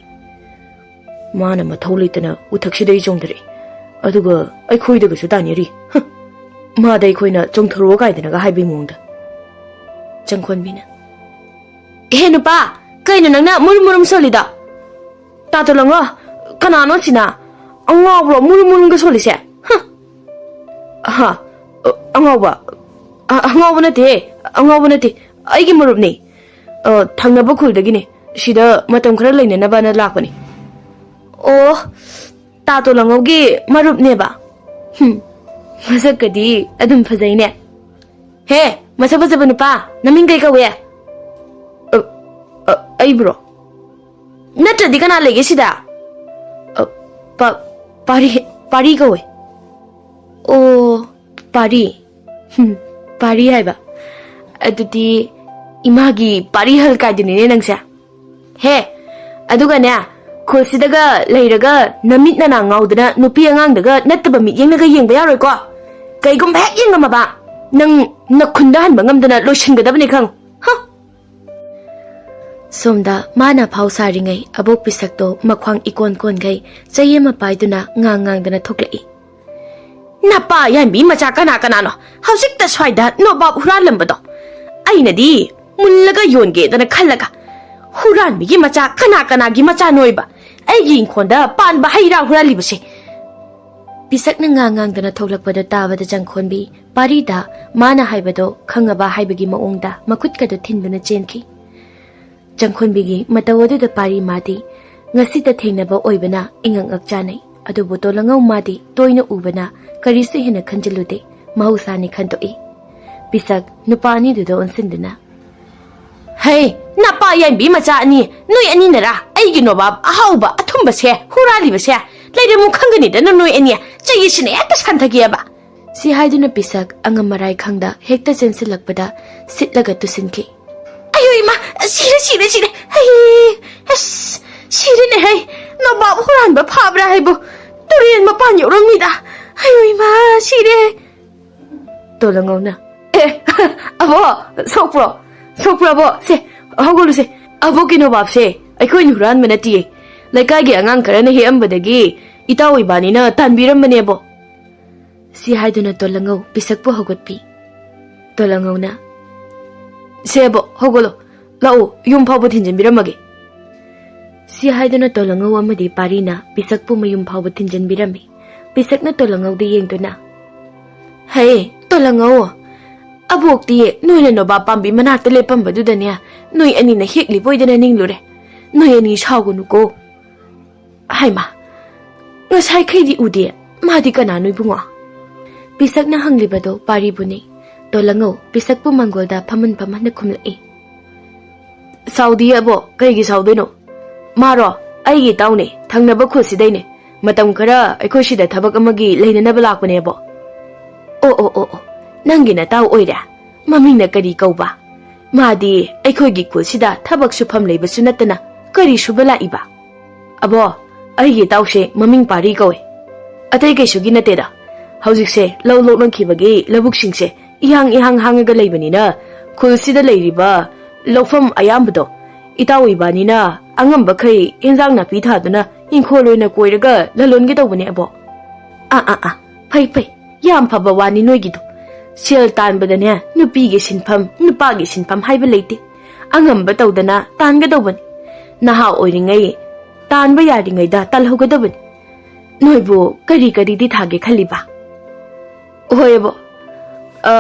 "ꯃꯥꯅ ꯃꯊꯧ ꯂꯩꯇꯅ ꯎꯊꯛꯁꯤꯗꯒꯤ ꯆꯣꯡꯊꯔꯛꯏ, ꯑꯗꯨꯒ ꯑꯩꯈꯣꯏꯗꯒꯁꯨ ꯇꯥꯏꯅꯔꯤ꯫ ꯍ! ꯃꯥꯗ ꯑꯩꯈꯣꯏꯅ ꯆꯣꯡꯊꯔꯛꯑꯣ ꯀꯥꯏꯗꯅꯒ ꯍꯥꯏꯕꯒꯤ ꯃꯑꯣꯡꯗ꯫" ꯆꯪꯈꯣꯟꯕꯤꯅ, "ꯍꯦ ꯅꯨꯄꯥ, ꯀꯩꯅꯣ ꯅꯪꯅ ꯃꯨꯔꯨꯝ ꯃꯨꯔꯨꯝ ꯁꯣꯜꯂꯤꯗꯣ? ꯇꯥ ꯇꯣꯂꯪꯉꯧ, ꯀꯅꯥꯅꯣ ꯁꯤꯅ? ꯑꯉꯥꯎꯕ꯭ꯔꯣ ꯃꯨꯔꯨꯝ ꯃꯨꯔꯨꯝꯒ ꯁꯣꯜꯂꯤꯁꯦ? ꯍ!" "ꯍꯥ? ꯑ, ꯑꯉꯥꯎꯕ? ꯑ, ꯑꯉꯥꯎꯕ ꯅꯠꯇꯦꯍꯦ, ꯑꯉꯥꯎꯕ ꯅꯠꯇꯦ, ꯑꯩꯒꯤ ꯃꯔꯨꯞꯅꯤ꯫ ꯑ, ꯊꯪꯅꯕ ꯈꯨꯜꯗꯒꯤꯅꯦ꯫ ꯁꯤꯗ ꯃꯇꯝ ꯈꯔ ꯂꯩꯅꯅꯕꯅ ꯂꯥꯛꯄꯅꯤ꯫" "ꯑꯣ, ꯇꯥ ꯇꯣꯂꯪꯉꯧꯒꯤ ꯃꯔꯨꯞꯅꯦꯕ? ꯍꯨꯝ, ꯃꯁꯛꯀꯗꯤ ꯑꯗꯨꯝ ꯐꯖꯩꯅꯦ꯫ ꯍꯦ, ꯃꯁꯛ ꯐꯖꯕ ꯅꯨꯄꯥ, ꯅꯃꯤꯡ ꯀꯩ ꯀꯧꯏ?" "ꯑ, ꯑ, ꯑꯩꯕꯨꯔꯣ? ꯅꯠꯇ꯭ꯔꯗꯤ ꯀꯅꯥ ꯂꯩꯒꯦ ꯁꯤꯗ?" "ꯑ, ꯄꯥ-, ꯄꯥꯔꯤ, ꯄꯥꯔꯤ ꯀꯧꯏ꯫" "ꯑꯣ, ꯄꯥꯔꯤ꯫ ꯍꯨꯝ, ꯄꯥꯔꯤ ꯍꯥꯏꯕ꯫ ꯑꯗꯨꯗꯤ ꯏꯃꯥꯒꯤ ꯄꯥꯔꯤꯍꯜ ꯀꯥꯏꯗꯨꯅꯤꯅꯦ ꯅꯪꯁꯦ꯫ ꯍꯦ, ꯑꯗꯨꯒꯅꯦ, ꯈꯨꯜꯁꯤꯗꯒ ꯂꯩꯔꯒ ꯅꯃꯤꯠ ꯅꯅꯥ ꯉꯥꯎꯗꯅ ꯅꯨꯄꯤ ꯑꯉꯥꯡꯗꯒ ꯅꯠꯇꯕ ꯃꯤꯠꯌꯦꯡꯅꯒ ꯌꯦꯡꯕ ꯌꯥꯔꯣꯏꯀꯣ꯫ ꯀꯩꯒꯨꯝꯕ ꯍꯦꯛ ꯌꯦꯡꯉꯝꯃꯕ, ꯅꯪ ꯅꯈꯨꯟꯗ ꯍꯟꯕ ꯉꯝꯗꯅ ꯂꯣꯏꯁꯤꯟꯒꯗꯕꯅꯤ ꯈꯪ꯫ ꯍ!" ꯁꯣꯝꯗ ꯃꯥꯅ ꯐꯥꯎ ꯁꯥꯔꯤꯉꯩ ꯑꯕꯣꯛ ꯄꯤꯁꯛꯇꯣ ꯃꯈ꯭ꯋꯥꯡ ꯏꯀꯣꯟ ꯀꯣꯟꯈꯩ ꯆꯩ ꯑꯃ ꯄꯥꯏꯗꯨꯅ ꯉꯥꯡ ꯉꯥꯡꯗꯅ ꯊꯣꯛꯂꯛꯏ꯫ ꯅꯄꯥ ꯌꯥꯟꯕꯤ ꯃꯆꯥ ꯀꯅꯥ ꯀꯅꯥꯅꯣ ꯍꯧꯖꯤꯛꯇ ꯁ꯭ꯋꯥꯏꯗ ꯅꯣꯕꯥꯞ ꯍꯨꯔꯥꯜꯂꯝꯕꯗꯣ? ꯑꯩꯅꯗꯤ ꯃꯨꯜꯂꯒ ꯌꯣꯟꯒꯦꯗꯅ ꯈꯜꯂꯒ, ꯍꯨꯔꯥꯟꯕꯤꯒꯤ ꯃꯆꯥ ꯀꯅꯥ ꯀꯅꯥꯒꯤ ꯃꯆꯥꯅꯣꯏꯕ? ꯑꯩꯒꯤ ꯏꯪꯈꯣꯜꯗ ꯄꯥꯟꯕ ꯍꯩ ꯔꯥ ꯍꯨꯔꯥꯜꯂꯤꯕꯁꯦ꯫ ꯄꯤꯁꯛꯅ ꯉꯥꯡ ꯉꯥꯡꯗꯅ ꯊꯣꯛꯂꯛꯄꯗꯣ ꯇꯥꯕꯗ ꯆꯪꯈꯣꯟꯕꯤ ꯄꯥꯔꯤꯗ ꯃꯥꯅ ꯍꯥꯏꯕꯗꯣ ꯈꯪꯉꯕ ꯍꯥꯏꯕꯒꯤ ꯃꯑꯣꯡꯗ ꯃꯈꯨꯠꯀꯗꯣ ꯊꯤꯟꯗꯨꯅ ꯆꯦꯟꯈꯤ꯫ ꯆꯪꯈꯣꯟꯕꯤꯒꯤ ꯃꯇꯧ ꯑꯗꯨꯗ ꯄꯥꯔꯤ ꯃꯥꯗꯤ ꯉꯁꯤꯇ ꯊꯦꯡꯅꯕ ꯑꯣꯏꯕꯅ ꯏꯉꯛ ꯉꯛ ꯆꯥꯅꯩ꯫ ꯑꯗꯨꯕꯨ ꯇꯣꯂꯉꯧ ꯃꯥꯗꯤ ꯇꯣꯏꯅ ꯎꯕꯅ ꯀꯔꯤꯁꯨ ꯍꯦꯟꯅ ꯈꯟꯖꯤꯜꯂꯨꯗꯦ, ꯃꯍꯧꯁꯥꯅꯤ ꯈꯟꯗꯣꯛꯏ꯫ ꯄꯤꯁꯛ ꯅꯨꯄꯥ ꯑꯅꯤꯗꯨꯗ ꯑꯣꯟꯁꯤꯟꯗꯨꯅ, "ꯍꯩ, ꯅꯄꯥ ꯌꯥꯏꯕꯤ ꯃꯆꯥ ꯑꯅꯤ, ꯅꯣꯏ ꯑꯅꯤꯅꯔꯥ ꯑꯩꯒꯤ ꯅꯣꯕꯥꯞ ꯑꯍꯥꯎꯕ ꯑꯊꯨꯝꯕꯁꯦ ꯍꯨꯔꯥꯜꯂꯤꯕꯁꯦ? ꯂꯩꯔꯝꯃꯨ ꯈꯪꯒꯅꯤꯗꯅ ꯅꯣꯏ ꯑꯅꯤ, ꯆꯩꯁꯤꯅ ꯍꯦꯛꯇ ꯁꯥꯟꯊꯒꯦꯕ!" ꯁꯤ ꯍꯥꯏꯗꯨꯅ ꯄꯤꯁꯛ ꯑꯉꯝ ꯑꯔꯥꯏ ꯈꯪꯗ ꯍꯦꯛꯇ ꯆꯦꯟꯁꯤꯜꯂꯛꯄꯗ ꯁꯤꯠꯂꯒ ꯇꯨꯁꯤꯟꯈꯤ꯫ "ꯑꯌꯣ ꯏꯃꯥ, ꯁꯤꯔꯦ, ꯁꯤꯔꯦ, ꯁꯤꯔꯦ! ꯍꯩ, ꯑꯁ, ꯁꯤꯔꯦꯅꯦ ꯍꯩ! ꯅꯣꯕꯥꯞ ꯍꯨꯔꯥꯟꯕ ꯐꯥꯕ꯭ꯔꯥ ꯍꯥꯏꯕꯨ ꯇꯨꯔꯦꯟ ꯃꯄꯥꯟ ꯌꯧꯔꯝꯃꯤꯗ! ꯑꯌꯣ ꯏꯃꯥ, ꯁꯤꯔꯦ!" ꯇꯣꯂꯉꯧꯅ, "ꯑꯦ, ꯑꯕꯣ, ꯁꯣꯛꯄ꯭ꯔꯣ? ꯁꯣꯛꯄ꯭ꯔꯣ, ꯑꯕꯣ? ꯁꯦ, ꯍꯧꯒꯠꯂꯨꯁꯦ꯫ ꯑꯕꯣꯛꯀꯤ ꯅꯣꯕꯥꯞꯁꯦ ꯑꯩꯈꯣꯏꯅ ꯍꯨꯔꯥꯟꯕ ꯅꯠꯇꯤꯌꯦ꯫ ꯂꯩꯀꯥꯏꯒꯤ ꯑꯉꯥꯡ ꯈꯔꯅ ꯍꯦꯛꯑꯝꯕꯗꯒꯤ ꯏꯇꯥꯎ ꯏꯕꯥꯅꯤꯅ ꯇꯥꯟꯕꯤꯔꯝꯕꯅꯦꯕꯣ꯫" ꯁꯤ ꯍꯥꯏꯗꯨꯅ ꯇꯣꯂꯉꯧ ꯄꯤꯁꯛꯄꯨ ꯍꯧꯒꯠꯄꯤ꯫ ꯇꯣꯂꯉꯧꯅ, "ꯁꯦꯕꯣ, ꯍꯧꯒꯠꯂꯣ, ꯂꯥꯛꯎ, ꯌꯨꯝ ꯐꯥꯎꯕ ꯊꯤꯟꯖꯤꯟꯕꯤꯔꯝꯃꯒꯦ꯫" ꯁꯤ ꯍꯥꯏꯗꯨꯅ ꯇꯣꯂꯉꯧ ꯑꯃꯗꯤ ꯄꯥꯔꯤꯅ ꯄꯤꯁꯛꯄꯨ ꯃꯌꯨꯝ ꯐꯥꯎꯕ ꯊꯤꯟꯖꯤꯟꯕꯤꯔꯝꯃꯤ꯫ ꯄꯤꯁꯛꯅ ꯇꯣꯂꯉꯧꯗ ꯌꯦꯡꯗꯨꯅ, "ꯍꯦ, ꯇꯣꯂꯉꯧ, ꯑꯕꯣꯛꯇꯤ ꯅꯣꯏꯅ ꯅꯣꯕꯥꯞ ꯄꯥꯝꯕꯤ ꯃꯅꯥꯛꯇ ꯂꯦꯞꯄꯝꯕꯗꯨꯗꯅꯦ ꯅꯣꯏ ꯑꯅꯤꯅ ꯍꯦꯛꯂꯤꯕꯣꯏꯗꯅ ꯅꯤꯡꯂꯨꯔꯦ꯫ ꯅꯣꯏ ꯑꯅꯤ ꯁꯥꯎꯒꯅꯨꯀꯣ꯫" "ꯍꯥꯏꯃ, ꯉꯁꯥꯏꯈꯩꯗꯤ ꯎꯗꯦ꯫ ꯃꯥꯗꯤ ꯀꯅꯥꯅꯣ, ꯏꯕꯨꯡꯉꯣ?" ꯄꯤꯁꯛꯅ ꯍꯪꯂꯤꯕꯗꯣ ꯄꯥꯔꯤꯕꯨꯅꯤ꯫ ꯇꯣꯂꯉꯧ ꯄꯤꯁꯛꯄꯨ ꯃꯪꯒꯣꯜꯗ ꯐꯝꯍꯟ ꯐꯝꯍꯟꯅ ꯈꯨꯝꯂꯛꯏ꯫ "ꯁꯥꯎꯗꯤꯌꯦ ꯑꯕꯣ, ꯀꯩꯒꯤ ꯁꯥꯎꯗꯣꯏꯅꯣ? ꯃꯥꯔꯣ, ꯑꯩꯒꯤ ꯏꯇꯥꯎꯅꯦ, ꯊꯪꯅꯕ ꯈꯨꯜꯁꯤꯗꯩꯅꯦ꯫ ꯃꯇꯝ ꯈꯔ ꯑꯩꯈꯣꯏ ꯁꯤꯗ ꯊꯕꯛ ꯑꯃꯒꯤ ꯂꯩꯅꯅꯕ ꯂꯥꯛꯄꯅꯦ ꯑꯕꯣ꯫" "ꯑꯣ, ꯑꯣ, ꯑꯣ, ꯑꯣ, ꯅꯪꯒꯤ ꯅꯇꯥꯎ ꯑꯣꯏꯔꯦ? ꯃꯃꯤꯡꯅ ꯀꯔꯤ ꯀꯧꯕ? ꯃꯥꯗꯤ ꯑꯩꯈꯣꯏꯒꯤ ꯈꯨꯜꯁꯤꯗ ꯊꯕꯛ ꯁꯨꯐꯝ ꯂꯩꯕꯁꯨ ꯅꯠꯇꯅ ꯀꯔꯤ ꯁꯨꯕ ꯂꯥꯛꯏꯕ?" "ꯑꯕꯣ, ꯑꯩꯒꯤ ꯏꯇꯥꯎꯁꯦ ꯃꯃꯤꯡ ꯄꯥꯔꯤ ꯀꯧꯏ꯫ ꯑꯇꯩ ꯀꯩꯁꯨꯒꯤ ꯅꯠꯇꯦꯗ꯫ ꯍꯧꯖꯤꯛꯁꯦ ꯂꯧ ꯂꯣꯛꯅꯈꯤꯕꯒꯤ ꯂꯧꯕꯨꯛꯁꯤꯡꯁꯦ ꯏꯍꯥꯡ ꯏꯍꯥꯡ ꯍꯥꯡꯉꯒ ꯂꯩꯕꯅꯤꯅ ꯈꯨꯜꯁꯤꯗ ꯂꯩꯔꯤꯕ ꯂꯧꯐꯝ ꯑꯌꯥꯝꯕꯗꯣ ꯏꯇꯥꯎ ꯏꯕꯥꯅꯤꯅ ꯑꯉꯝꯕꯈꯩ ꯏꯟꯖꯥꯡ ꯅꯥꯄꯤ ꯊꯥꯗꯨꯅ ꯏꯪꯈꯣꯜ ꯑꯣꯏꯅ ꯀꯣꯏꯔꯒ ꯂꯂꯣꯟꯒꯦ ꯇꯧꯕꯅꯦ ꯑꯕꯣ꯫" "ꯑꯥ, ꯑꯥ, ꯑꯥ, ꯐꯩ ꯐꯩ, ꯌꯥꯝ ꯐꯕ ꯋꯥꯅꯤ ꯅꯣꯏꯒꯤꯗꯣ꯫ ꯁꯦꯜ ꯇꯥꯟꯕꯗꯅꯦ, ꯅꯨꯄꯤꯒꯤ ꯁꯤꯟꯐꯝ, ꯅꯨꯄꯥꯒꯤ ꯁꯤꯟꯐꯝ ꯍꯥꯏꯕ ꯂꯩꯇꯦ꯫ ꯑꯉꯝꯕ ꯇꯧꯗꯅ ꯇꯥꯟꯒꯗꯧꯕꯅꯤ꯫ ꯅꯍꯥ ꯑꯣꯏꯔꯤꯉꯩ, ꯇꯥꯟꯕ ꯌꯥꯔꯤꯉꯩꯗ ꯇꯥꯜꯍꯧꯒꯗꯕꯅꯤ꯫ ꯅꯣꯏꯕꯨ ꯀꯔꯤ ꯀꯔꯤꯗꯤ ꯊꯥꯒꯦ ꯈꯜꯂꯤꯕ? ꯍꯣꯏ ꯑꯕꯣ꯫ ꯑ,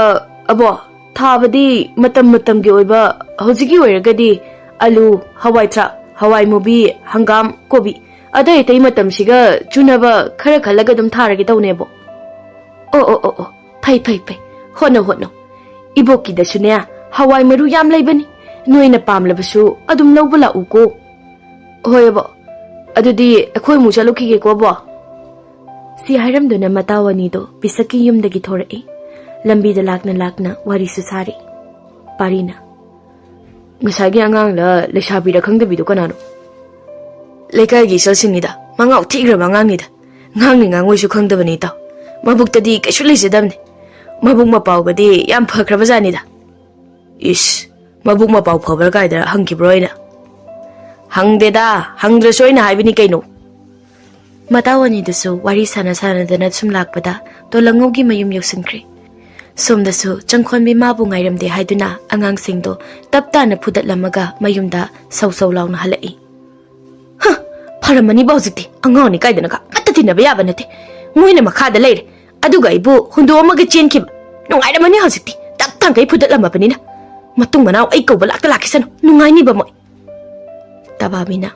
ꯑꯕꯣ, ꯊꯥꯕꯗꯤ ꯃꯇꯝ ꯃꯇꯝꯒꯤ ꯑꯣꯏꯕ, ꯍꯧꯖꯤꯛꯀꯤ ꯑꯣꯏꯔꯒꯗꯤ ꯑꯂꯨ, ꯍꯋꯥꯏ ꯊ꯭ꯔꯥꯛ, ꯍꯋꯥꯏ ꯃꯨꯕꯤ, ꯍꯪꯒꯥꯝ, ꯀꯣꯕꯤ, ꯑꯇꯩ ꯑꯇꯩ ꯃꯇꯝꯁꯤꯒ ꯆꯨꯅꯕ ꯈꯔ ꯈꯜꯂꯒ ꯑꯗꯨꯝ ꯊꯥꯔꯒꯦ ꯇꯧꯅꯦꯕꯣ꯫ ꯑꯣ, ꯑꯣ, ꯑꯣ, ꯑꯣ, ꯐꯩ, ꯐꯩ, ꯐꯩ, ꯍꯣꯠꯅꯧ, ꯍꯣꯠꯅꯧ꯫ ꯏꯕꯣꯛꯀꯤꯗꯁꯨꯅꯦ, ꯍꯋꯥꯏ ꯃꯔꯨ ꯌꯥꯝ ꯂꯩꯕꯅꯤ, ꯅꯣꯏꯅ ꯄꯥꯝꯂꯕꯁꯨ ꯑꯗꯨꯝ ꯂꯧꯕ ꯂꯥꯛꯎꯀꯣ꯫ ꯍꯣꯏ ꯑꯕꯣ, ꯑꯗꯨꯗꯤ ꯑꯩꯈꯣꯏ ꯑꯃꯨꯛ ꯆꯠꯂꯨꯈꯤꯒꯦꯀꯣ ꯑꯕꯣ꯫ ꯁꯤ ꯍꯥꯏꯔꯝꯗꯨꯅ ꯃꯇꯥꯎ ꯑꯅꯤꯗꯣ ꯄꯤꯁꯛꯀꯤ ꯌꯨꯝꯗꯒꯤ ꯊꯣꯔꯛꯏ꯫ ꯂꯝꯕꯤꯗ ꯂꯥꯛꯅ ꯂꯥꯛꯅ ꯋꯥꯔꯤꯁꯨ ꯁꯥꯔꯤ꯫ ꯄꯥꯔꯤꯅ, "ꯉꯁꯥꯏꯒꯤ ꯑꯉꯥꯡꯂ ꯂꯩꯁꯥꯕꯤꯔ ꯈꯪꯗꯕꯤꯗꯣ ꯀꯅꯥꯅꯣ?" "ꯂꯩꯀꯥꯏꯒꯤ ꯏꯆꯜꯁꯤꯡꯅꯤꯗ, ꯃꯉꯥꯎ ꯊꯤꯈ꯭ꯔꯕ ꯑꯉꯥꯡꯅꯤꯗ꯫ ꯉꯥꯡꯅꯤ ꯉꯥꯡꯉꯣꯏꯁꯨ ꯈꯪꯗꯕꯅꯤ ꯏꯇꯥꯎ꯫ ꯃꯕꯨꯛꯇꯗꯤ ꯀꯩꯁꯨ ꯂꯩꯖꯗꯕꯅꯤ꯫ ꯃꯕꯨꯛ ꯃꯄꯥꯎꯒꯗꯤ ꯌꯥꯝ ꯐꯈ꯭ꯔꯕ ꯖꯥꯠꯅꯤꯗ꯫" "ꯏꯁ, ꯃꯕꯨꯛ ꯃꯄꯥꯎ ꯐꯕ꯭ꯔꯥ ꯀꯥꯏꯗ ꯍꯪꯈꯤꯕ꯭ꯔꯣ ꯑꯩꯅ?" "ꯍꯪꯗꯦꯗ, ꯍꯪꯗ꯭ꯔꯁꯨ ꯑꯩꯅ ꯍꯥꯏꯕꯅꯤ ꯀꯩꯅꯣ꯫" ꯃꯇꯥꯎ ꯑꯅꯤꯗꯨꯁꯨ ꯋꯥꯔꯤ ꯁꯥꯟꯅ ꯁꯥꯟꯅꯗꯅ ꯁꯨꯝ ꯂꯥꯛꯄꯗ ꯇꯣꯂꯪꯉꯧꯒꯤ ꯃꯌꯨꯝ ꯌꯧꯁꯤꯟꯈ꯭ꯔꯦ꯫ ꯁꯣꯝꯗꯁꯨ ꯆꯪꯈꯣꯟꯕꯤ ꯃꯥꯕꯨ ꯉꯥꯏꯔꯝꯗꯦ ꯍꯥꯏꯗꯨꯅ ꯑꯉꯥꯡꯁꯤꯡꯗꯣ ꯇꯞ ꯇꯥꯅ ꯐꯨꯗꯠꯂꯝꯃꯒ ꯃꯌꯨꯝꯗ ꯁꯧ ꯁꯧ ꯂꯥꯎꯅ ꯍꯜꯂꯛꯏ꯫ "ꯍ, ꯐꯔꯝꯃꯅꯤꯕ ꯍꯧꯖꯤꯛꯇꯤ꯫ ꯑꯉꯥꯡꯅꯤ ꯀꯥꯏꯗꯅꯒ ꯑꯃꯠꯇ ꯇꯤꯟꯅꯕ ꯌꯥꯕ ꯅꯠꯇꯦ꯫ ꯃꯣꯏꯅ ꯃꯈꯥꯗ ꯂꯩꯔꯦ, ꯑꯗꯨꯒ ꯑꯩꯕꯨ ꯍꯨꯟꯗꯣꯛꯑꯝꯃꯒ ꯆꯦꯟꯈꯤꯕ꯫ ꯅꯨꯡꯉꯥꯏꯔꯝꯃꯅꯤ ꯍꯧꯖꯤꯛꯇꯤ, ꯇꯞ ꯇꯥꯡꯈꯩ ꯐꯨꯗꯠꯂꯝꯃꯕꯅꯤꯅ꯫ ꯃꯇꯨꯡ ꯃꯅꯥꯎ ꯑꯩ ꯀꯧꯕ ꯂꯥꯛꯇ ꯂꯥꯛꯈꯤꯁꯅꯨ, ꯅꯨꯡꯉꯥꯏꯅꯤꯕ ꯃꯣꯏ꯫" ꯇꯕꯥꯕꯤꯅ,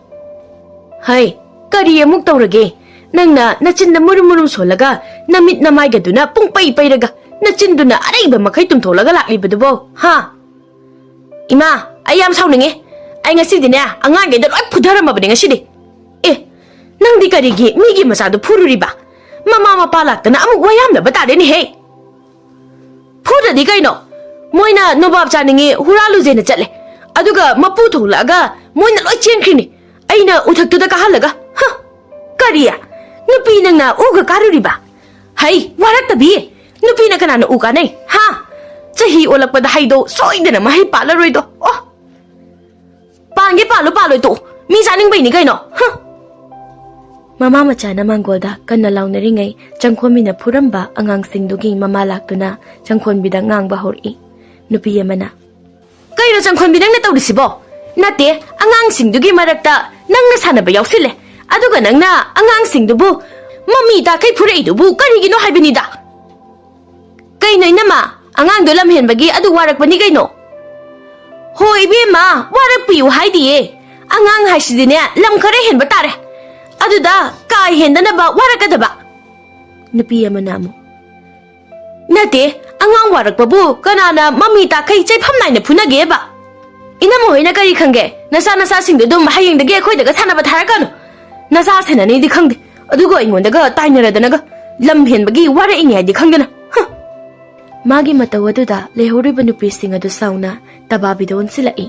"ꯍꯩ, ꯀꯔꯤ ꯑꯃꯨꯛ ꯇꯧꯔꯒꯦ? ꯅꯪꯅ ꯅꯆꯤꯟꯗ ꯃꯨꯔꯨꯝ ꯃꯨꯔꯨꯝ ꯁꯣꯜꯂꯒ, ꯅꯃꯤꯠ ꯅꯃꯥꯏꯒꯗꯨꯅ ꯄꯨꯡ ꯄꯩ ꯄꯩꯔꯒ, ꯅꯆꯤꯟꯗꯨꯅ ꯑꯔꯩꯕ ꯃꯈꯩ ꯇꯨꯝꯊꯣꯛꯂꯒ ꯂꯥꯛꯂꯤꯕꯗꯨꯕꯣ, ꯍꯥ?" "ꯏꯃꯥ, ꯑꯩ ꯌꯥꯝ ꯁꯥꯎꯅꯤꯡꯉꯦ꯫ ꯑꯩ ꯉꯁꯤꯗꯤꯅꯦ, ꯑꯉꯥꯡꯈꯩꯗ ꯂꯣꯏ ꯐꯨꯊꯔꯝꯃꯕꯅꯦ ꯉꯁꯤꯗꯤ꯫ ꯑꯦ, ꯅꯪꯗꯤ ꯀꯔꯤꯒꯤ ꯃꯤꯒꯤ ꯃꯆꯥꯗꯣ ꯐꯨꯔꯨꯔꯤꯕ? ꯃꯃꯥ ꯃꯄꯥ ꯂꯥꯛꯇꯅ ꯑꯃꯨꯛ ꯋꯥ ꯌꯥꯝꯅꯕ ꯇꯥꯔꯦꯅꯦꯍꯦ꯫" "ꯐꯨꯗ꯭ꯔꯗꯤ ꯀꯩꯅꯣ? ꯃꯣꯏꯅ ꯅꯣꯕꯥꯞ ꯆꯥꯅꯤꯡꯉꯤ, ꯍꯨꯔꯥꯜꯂꯨꯁꯦꯅ ꯆꯠꯂꯦ꯫ ꯑꯗꯨꯒ ꯃꯄꯨ ꯊꯣꯛꯂꯛꯑꯒ ꯃꯣꯏꯅ ꯂꯣꯏ ꯆꯦꯟꯈ꯭ꯔꯤꯅꯤ꯫ ꯑꯩꯅ ꯎꯊꯛꯇꯨꯗ ꯀꯥꯍꯜꯂꯒ, ꯍ! ꯀꯔꯤ? ꯅꯨꯄꯤ ꯅꯪꯅ ꯎꯒ ꯀꯥꯔꯨꯔꯤꯕ? ꯍꯩ, ꯋꯥꯔꯛꯇꯕꯤ! ꯅꯨꯄꯤꯅ ꯀꯅꯥꯅ ꯎ ꯀꯥꯅꯩ, ꯍꯥ? ꯆꯍꯤ ꯑꯣꯜꯂꯛꯄꯗ ꯍꯩꯗꯣ ꯁꯣꯏꯗꯅ ꯃꯍꯩ ꯄꯥꯜꯂꯔꯣꯏꯗꯣ, ꯑꯣ!" "ꯄꯥꯟꯒꯦ ꯄꯥꯜꯂꯨ ꯄꯥꯜꯂꯣꯏ ꯇꯣꯛꯎ꯫ ꯃꯤ ꯆꯥꯅꯤꯡꯕꯩꯅꯤ ꯀꯩꯅꯣ꯫ ꯍ!" ꯃꯃꯥ ꯃꯆꯥꯅ ꯃꯥꯡꯒꯣꯜꯗ ꯀꯟꯅ ꯂꯥꯎꯅꯔꯤꯉꯩ, ꯆꯪꯈꯣꯟꯕꯤꯅ ꯐꯨꯔꯝꯕ ꯑꯉꯥꯡꯁꯤꯡꯗꯨꯒꯤ ꯃꯃꯥ ꯂꯥꯛꯇꯨꯅ ꯆꯪꯈꯣꯟꯕꯤꯗ ꯉꯥꯡꯕ ꯍꯧꯔꯛꯏ꯫ ꯅꯨꯄꯤ ꯑꯃꯅ, "ꯀꯩꯅꯣ ꯆꯪꯈꯣꯟꯕꯤ ꯅꯪꯅ ꯇꯧꯔꯤꯁꯤꯕꯣ? ꯅꯠꯇꯦ, ꯑꯉꯥꯡꯁꯤꯡꯗꯨꯒꯤ ꯃꯔꯛꯇ ꯅꯪꯅ ꯁꯥꯟꯅꯕ ꯌꯥꯎꯁꯤꯜꯂꯦ꯫ ꯑꯗꯨꯒ ꯅꯪꯅ ꯑꯉꯥꯡꯁꯤꯡꯗꯨꯕꯨ ꯃꯃꯤ ꯇꯥꯈꯩ ꯐꯨꯔꯛꯏꯗꯨꯕꯨ ꯀꯔꯤꯒꯤꯅꯣ ꯍꯥꯏꯕꯅꯤꯗ?" "ꯀꯩꯅꯣ ꯏꯅꯝꯃ, ꯑꯉꯥꯡꯗꯣ ꯂꯝ ꯍꯦꯟꯕꯒꯤ ꯑꯗꯨ ꯋꯥꯔꯛꯄꯅꯤ ꯀꯩꯅꯣ?" "ꯍꯣ ꯏꯕꯦꯝꯃ, ꯋꯥꯔꯛꯄꯤꯌꯨ ꯍꯥꯏꯗꯤꯌꯦ꯫ ꯑꯉꯥꯡ ꯍꯥꯏꯁꯤꯗꯤꯅꯦ, ꯂꯝ ꯈꯔ ꯍꯦꯟꯕ ꯇꯥꯔꯦ꯫ ꯑꯗꯨꯗ ꯀꯥ ꯍꯦꯟꯗꯅꯕ ꯋꯥꯔꯛꯀꯗꯕ꯫" ꯅꯨꯄꯤ ꯑꯃꯅ ꯑꯃꯨꯛ, "ꯅꯠꯇꯦ, ꯑꯉꯥꯡ ꯋꯥꯔꯛꯄꯕꯨ ꯀꯅꯥꯅ ꯃꯃꯤ ꯇꯥꯈꯩ ꯆꯩꯐꯝ ꯅꯥꯏꯅ ꯐꯨꯅꯒꯦꯕ? ꯏꯅꯝꯃ ꯍꯣꯏꯅ ꯀꯔꯤ ꯈꯪꯒꯦ? ꯅꯆꯥ ꯅꯆꯥꯁꯤꯡꯗꯣ ꯑꯗꯨꯝ ꯍꯌꯦꯡꯗꯒꯤ ꯑꯩꯈꯣꯏꯗꯒ ꯁꯥꯟꯅꯕ ꯊꯥꯔꯛꯀꯅꯨ꯫ ꯅꯆꯥ ꯁꯦꯟꯅꯅꯤꯗꯤ ꯈꯪꯗꯦ, ꯑꯗꯨꯒ ꯑꯩꯉꯣꯟꯗꯒ ꯇꯥꯏꯅꯔꯗꯅꯒ ꯂꯝ ꯍꯦꯟꯕꯒꯤ ꯋꯥꯔꯛꯏꯅꯤ ꯍꯥꯏꯗꯤ ꯈꯪꯗꯅ꯫ ꯍ!" ꯃꯥꯒꯤ ꯃꯇꯧ ꯑꯗꯨꯗ ꯂꯩꯍꯧꯔꯤꯕ ꯅꯨꯄꯤꯁꯤꯡ ꯑꯗꯨ ꯁꯥꯎꯅ ꯇꯕꯥꯕꯤꯗ ꯑꯣꯟꯁꯤꯜꯂꯛꯏ꯫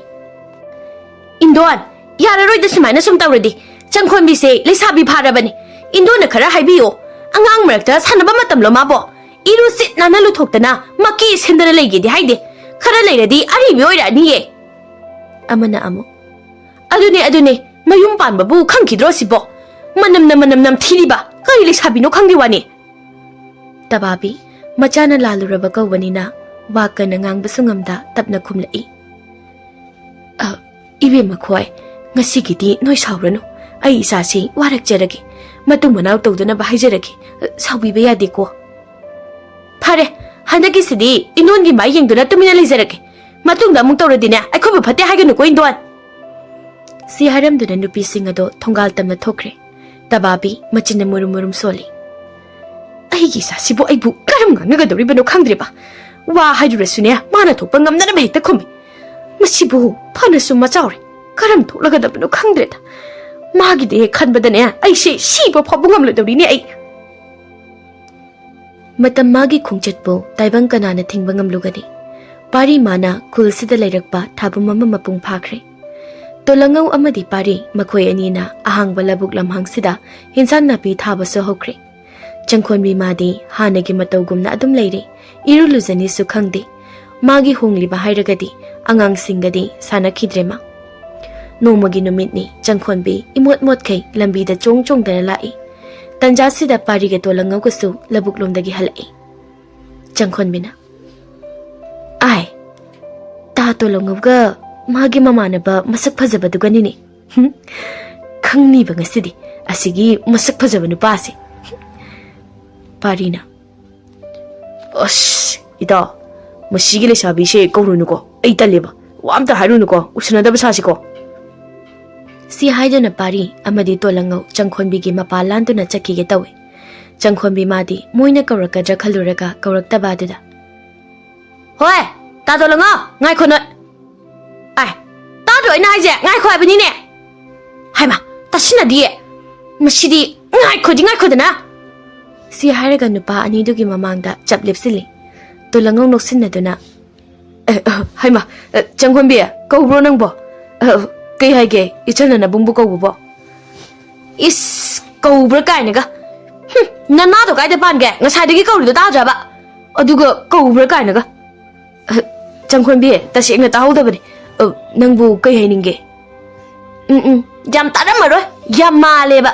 "ꯏꯟꯗꯣꯟ, ꯌꯥꯔꯔꯣꯏꯗ ꯁꯨꯃꯥꯏꯅ ꯁꯨꯝ ꯇꯧꯔꯗꯤ꯫ ꯆꯪꯈꯣꯟꯕꯤꯁꯦ ꯂꯩꯁꯥꯕꯤ ꯐꯥꯔꯕꯅꯤ꯫ ꯏꯟꯗꯣꯟꯅ ꯈꯔ ꯍꯥꯏꯕꯤꯌꯣ꯫ ꯑꯉꯥꯡ ꯃꯔꯛꯇ ꯁꯥꯟꯅꯕ ꯃꯇꯝꯂꯣ ꯃꯥꯕꯣ? ꯏꯔꯨ ꯁꯤꯠ ꯅꯥꯟꯅ ꯂꯨꯊꯣꯛꯇꯅ ꯃꯀꯤ ꯁꯦꯝꯗꯅ ꯂꯩꯒꯦꯗꯤ ꯍꯥꯏꯗꯦ꯫ ꯈꯔ ꯂꯩꯔꯗꯤ ꯑꯔꯤꯕꯤ ꯑꯣꯏꯔꯛꯑꯅꯤꯌꯦ꯫" ꯑꯃꯅ ꯑꯃꯨꯛ, "ꯑꯗꯨꯅꯦ, ꯑꯗꯨꯅꯦ, ꯃꯌꯨꯝ ꯄꯥꯟꯕꯕꯨ ꯈꯪꯈꯤꯗ꯭ꯔꯣ ꯁꯤꯕꯣ? ꯃꯅꯝꯅ ꯃꯅꯝ ꯅꯝꯊꯤꯔꯤꯕ ꯀꯔꯤ ꯂꯩꯁꯥꯕꯤꯅꯣ ꯈꯪꯗꯦ ꯋꯥꯅꯤ꯫" ꯇꯕꯥꯕꯤ ꯃꯆꯥꯅ ꯂꯥꯜꯂꯨꯔꯕ ꯀꯧꯕꯅꯤꯅ ꯋꯥ ꯀꯟꯅ ꯉꯥꯡꯕꯁꯨ ꯉꯝꯗ ꯇꯞꯅ ꯈꯨꯝꯂꯛꯏ꯫ "ꯑ, ꯏꯕꯦꯝꯃ ꯈꯣꯏ, ꯉꯁꯤꯒꯤꯗꯤ ꯅꯣꯏ ꯁꯥꯎꯔꯅꯨ꯫ ꯑꯩ ꯏꯆꯥꯁꯤ ꯋꯥꯔꯛꯆꯔꯒꯦ꯫ ꯃꯇꯨꯡ ꯃꯅꯥꯎ ꯇꯧꯗꯅꯕ ꯍꯥꯏꯖꯔꯒꯦ꯫ ꯁꯥꯎꯕꯤꯕ ꯌꯥꯗꯦꯀꯣ꯫" "ꯐꯔꯦ, ꯍꯟꯗꯛꯀꯤꯁꯤꯗꯤ ꯏꯅꯣꯟꯒꯤ ꯃꯥꯏ ꯌꯦꯡꯗꯨꯅ ꯇꯨꯃꯤꯟꯅ ꯂꯩꯖꯔꯒꯦ꯫ ꯃꯇꯨꯡꯗ ꯑꯃꯨꯛ ꯇꯧꯔꯗꯤꯅꯦ, ꯑꯩꯈꯣꯏꯕꯨ ꯐꯠꯇꯦ ꯍꯥꯏꯒꯅꯨꯀꯣ, ꯏꯟꯗꯣꯟ꯫" ꯁꯤ ꯍꯥꯏꯔꯝꯗꯨꯅ ꯅꯨꯄꯤꯁꯤꯡ ꯑꯗꯣ ꯊꯣꯡꯒꯥꯜ ꯇꯝꯅ ꯊꯣꯛꯈ꯭ꯔꯦ꯫ ꯇꯕꯥꯕꯤ ꯃꯆꯤꯟꯅ ꯃꯨꯔꯨꯝ ꯃꯨꯔꯨꯝ ꯁꯣꯜꯂꯤ꯫ "ꯑꯩꯒꯤ ꯏꯆꯥꯁꯤꯕꯨ ꯑꯩꯕꯨ ꯀꯔꯝ ꯉꯥꯡꯅꯒꯗꯧꯔꯤꯕꯅꯣ ꯈꯪꯗ꯭ꯔꯦꯕ꯫ ꯋꯥ ꯍꯥꯏꯔꯨꯔꯁꯨꯅꯦ, ꯃꯥꯅ ꯊꯣꯛꯄ ꯉꯝꯅꯅꯕ ꯍꯦꯛꯇ ꯈꯨꯝꯃꯤ꯫ ꯃꯁꯤꯕꯨ ꯐꯅꯁꯨ ꯃꯆꯥꯎꯔꯦ, ꯀꯔꯝ ꯊꯣꯛꯂꯒꯗꯕꯅꯣ ꯈꯪꯗ꯭ꯔꯦꯗ꯫ ꯃꯥꯒꯤꯗꯤ ꯍꯦꯛ ꯈꯟꯕꯗꯅꯦ, ꯑꯩꯁꯦ ꯁꯤꯕ ꯐꯥꯎꯕ ꯉꯝꯂꯣꯏꯗꯧꯔꯤꯅꯦ ꯑꯩ꯫" ꯃꯇꯝ ꯃꯥꯒꯤ ꯈꯣꯡꯆꯠꯄꯨ ꯇꯥꯏꯕꯪ ꯀꯅꯥꯅ ꯊꯤꯡꯕ ꯉꯝꯂꯨꯒꯅꯤ? ꯄꯥꯔꯤ ꯃꯥꯅ ꯈꯨꯜꯁꯤꯗ ꯂꯩꯔꯛꯄ ꯊꯥꯕꯨꯝ ꯑꯃ ꯃꯄꯨꯡ ꯐꯥꯈ꯭ꯔꯦ꯫ ꯇꯣꯂꯪꯉꯧ ꯑꯃꯗꯤ ꯄꯥꯔꯤ ꯃꯈꯣꯏ ꯑꯅꯤꯅ ꯑꯍꯥꯡꯕ ꯂꯧꯕꯨꯛ ꯂꯝꯍꯥꯡꯁꯤꯗ ꯍꯤꯟꯖꯥꯡ ꯅꯥꯄꯤ ꯊꯥꯕꯁꯨ ꯍꯧꯈ꯭ꯔꯦ꯫ ꯆꯪꯈꯣꯟꯕꯤ ꯃꯥꯗꯤ ꯍꯥꯟꯅꯒꯤ ꯃꯇꯧꯒꯨꯝꯅ ꯑꯗꯨꯝ ꯂꯩꯔꯦ꯫ ꯏꯔꯨ ꯂꯨꯖꯅꯤꯁꯨ ꯈꯪꯗꯦ꯫ ꯃꯥꯒꯤ ꯍꯣꯡꯂꯤꯕ ꯍꯥꯏꯔꯒꯗꯤ ꯑꯉꯥꯡꯁꯤꯡꯒꯗꯤ ꯁꯥꯟꯅꯈꯤꯗ꯭ꯔꯦ ꯃꯥ꯫ ꯅꯣꯡꯃꯒꯤ ꯅꯨꯃꯤꯠꯅꯤ꯫ ꯆꯪꯈꯣꯟꯕꯤ ꯏꯃꯣꯠ ꯃꯣꯠꯈꯩ ꯂꯝꯕꯤꯗ ꯆꯣꯡ ꯆꯣꯡꯗꯅ ꯂꯥꯛꯏ꯫ ꯇꯟꯖꯥꯁꯤꯗ ꯄꯥꯔꯤꯒ ꯇꯣꯂꯪꯉꯧꯒꯁꯨ ꯂꯧꯕꯨꯛꯂꯣꯝꯗꯒꯤ ꯍꯜꯂꯛꯏ꯫ ꯆꯪꯈꯣꯟꯕꯤꯅ, "ꯑꯥꯏ, ꯇꯥ ꯇꯣꯂꯪꯉꯧꯒ ꯃꯥꯒꯤ ꯃꯃꯥꯟꯅꯕ ꯃꯁꯛ ꯐꯖꯕꯗꯨꯒꯅꯤꯅꯦ꯫ ꯍꯨꯝ, ꯈꯪꯅꯤꯕ ꯉꯁꯤꯗꯤ ꯑꯁꯤꯒꯤ ꯃꯁꯛ ꯐꯖꯕ ꯅꯨꯄꯥꯁꯦ꯫" ꯄꯥꯔꯤꯅ, "ꯑꯁ, ꯏꯇꯥꯎ, ꯃꯁꯤꯒꯤ ꯂꯩꯁꯥꯕꯤꯁꯦ ꯀꯧꯔꯨꯅꯨꯀꯣ꯫ ꯑꯩ ꯇꯜꯂꯦꯕ꯫ ꯋꯥ ꯑꯝꯇ ꯍꯥꯏꯔꯨꯅꯨꯀꯣ꯫ ꯎꯁꯤꯟꯅꯗꯕ ꯁꯥꯁꯤꯀꯣ꯫" ꯁꯤ ꯍꯥꯏꯗꯨꯅ ꯄꯥꯔꯤ ꯑꯃꯗꯤ ꯇꯣꯂꯪꯉꯧ ꯆꯪꯈꯣꯟꯕꯤꯒꯤ ꯃꯄꯥ ꯂꯥꯟꯗꯨꯅ ꯆꯠꯈꯤꯒꯦ ꯇꯧꯏ꯫ ꯆꯪꯈꯣꯟꯕꯤ ꯃꯥꯗꯤ ꯃꯣꯏꯅ ꯀꯧꯔꯛꯀꯗ꯭ꯔꯥ ꯈꯜꯂꯨꯔꯒ ꯀꯧꯔꯛꯇꯕ ꯑꯗꯨꯗ, "ꯍꯣꯏ, ꯇꯥ ꯇꯣꯂꯪꯉꯧ, ꯉꯥꯏꯈꯣ ꯅꯣꯏ꯫" "ꯑꯥꯏ, ꯇꯥꯗ꯭ꯔꯣ ꯑꯩꯅ ꯍꯥꯏꯁꯦ? ꯉꯥꯏꯈꯣ ꯍꯥꯏꯕꯅꯤꯅꯦ꯫" "ꯍꯥꯏꯃ, ꯇꯥꯁꯤꯟꯅꯗꯤꯌꯦ꯫ ꯃꯁꯤꯗꯤ ꯉꯥꯏꯈꯣꯗꯤ ꯉꯥꯏꯈꯣꯗꯅ꯫" ꯁꯤ ꯍꯥꯏꯔꯒ ꯅꯨꯄꯥ ꯑꯅꯤꯗꯨꯒꯤ ꯃꯃꯥꯡꯗ ꯆꯞ ꯂꯦꯞꯁꯤꯜꯂꯤ꯫ ꯇꯣꯂꯪꯉꯧ ꯅꯣꯛꯁꯤꯟꯅꯗꯨꯅ, "ꯑꯦ, ꯑ, ꯍꯩꯃ, ꯑ, ꯆꯪꯈꯣꯟꯕꯤ, ꯀꯧꯕ꯭ꯔꯣ ꯅꯪꯕꯣ? ꯑ, ꯀꯩ ꯍꯥꯏꯒꯦ, ꯏꯆꯟꯅ ꯅꯕꯨꯡꯕꯨ ꯀꯧꯕꯕꯣ?" "ꯏꯁ, ꯀꯧꯕ꯭ꯔꯥ ꯀꯥꯏꯅꯒ꯫ ꯍꯨꯝ, ꯅꯅꯥꯗꯣ ꯀꯥꯏꯗ ꯄꯥꯟꯒꯦ? ꯉꯁꯥꯏꯗꯒꯤ ꯀꯧꯔꯤꯗꯣ ꯇꯥꯗ꯭ꯔꯕ? ꯑꯗꯨꯒ ꯀꯧꯕ꯭ꯔꯥ ꯀꯥꯏꯅꯒ꯫" "ꯑ, ꯆꯪꯈꯣꯟꯕꯤ, ꯇꯁꯦꯡꯅ ꯇꯥꯍꯧꯗꯕꯅꯤ꯫ ꯑ, ꯅꯪꯕꯨ ꯀꯩ ꯍꯥꯏꯅꯤꯡꯒꯦ?" "ꯎꯝ, ꯎꯝ, ꯌꯥꯝ ꯇꯥꯔꯝꯃꯔꯣꯏ, ꯌꯥꯝ ꯃꯥꯜꯂꯦꯕ꯫"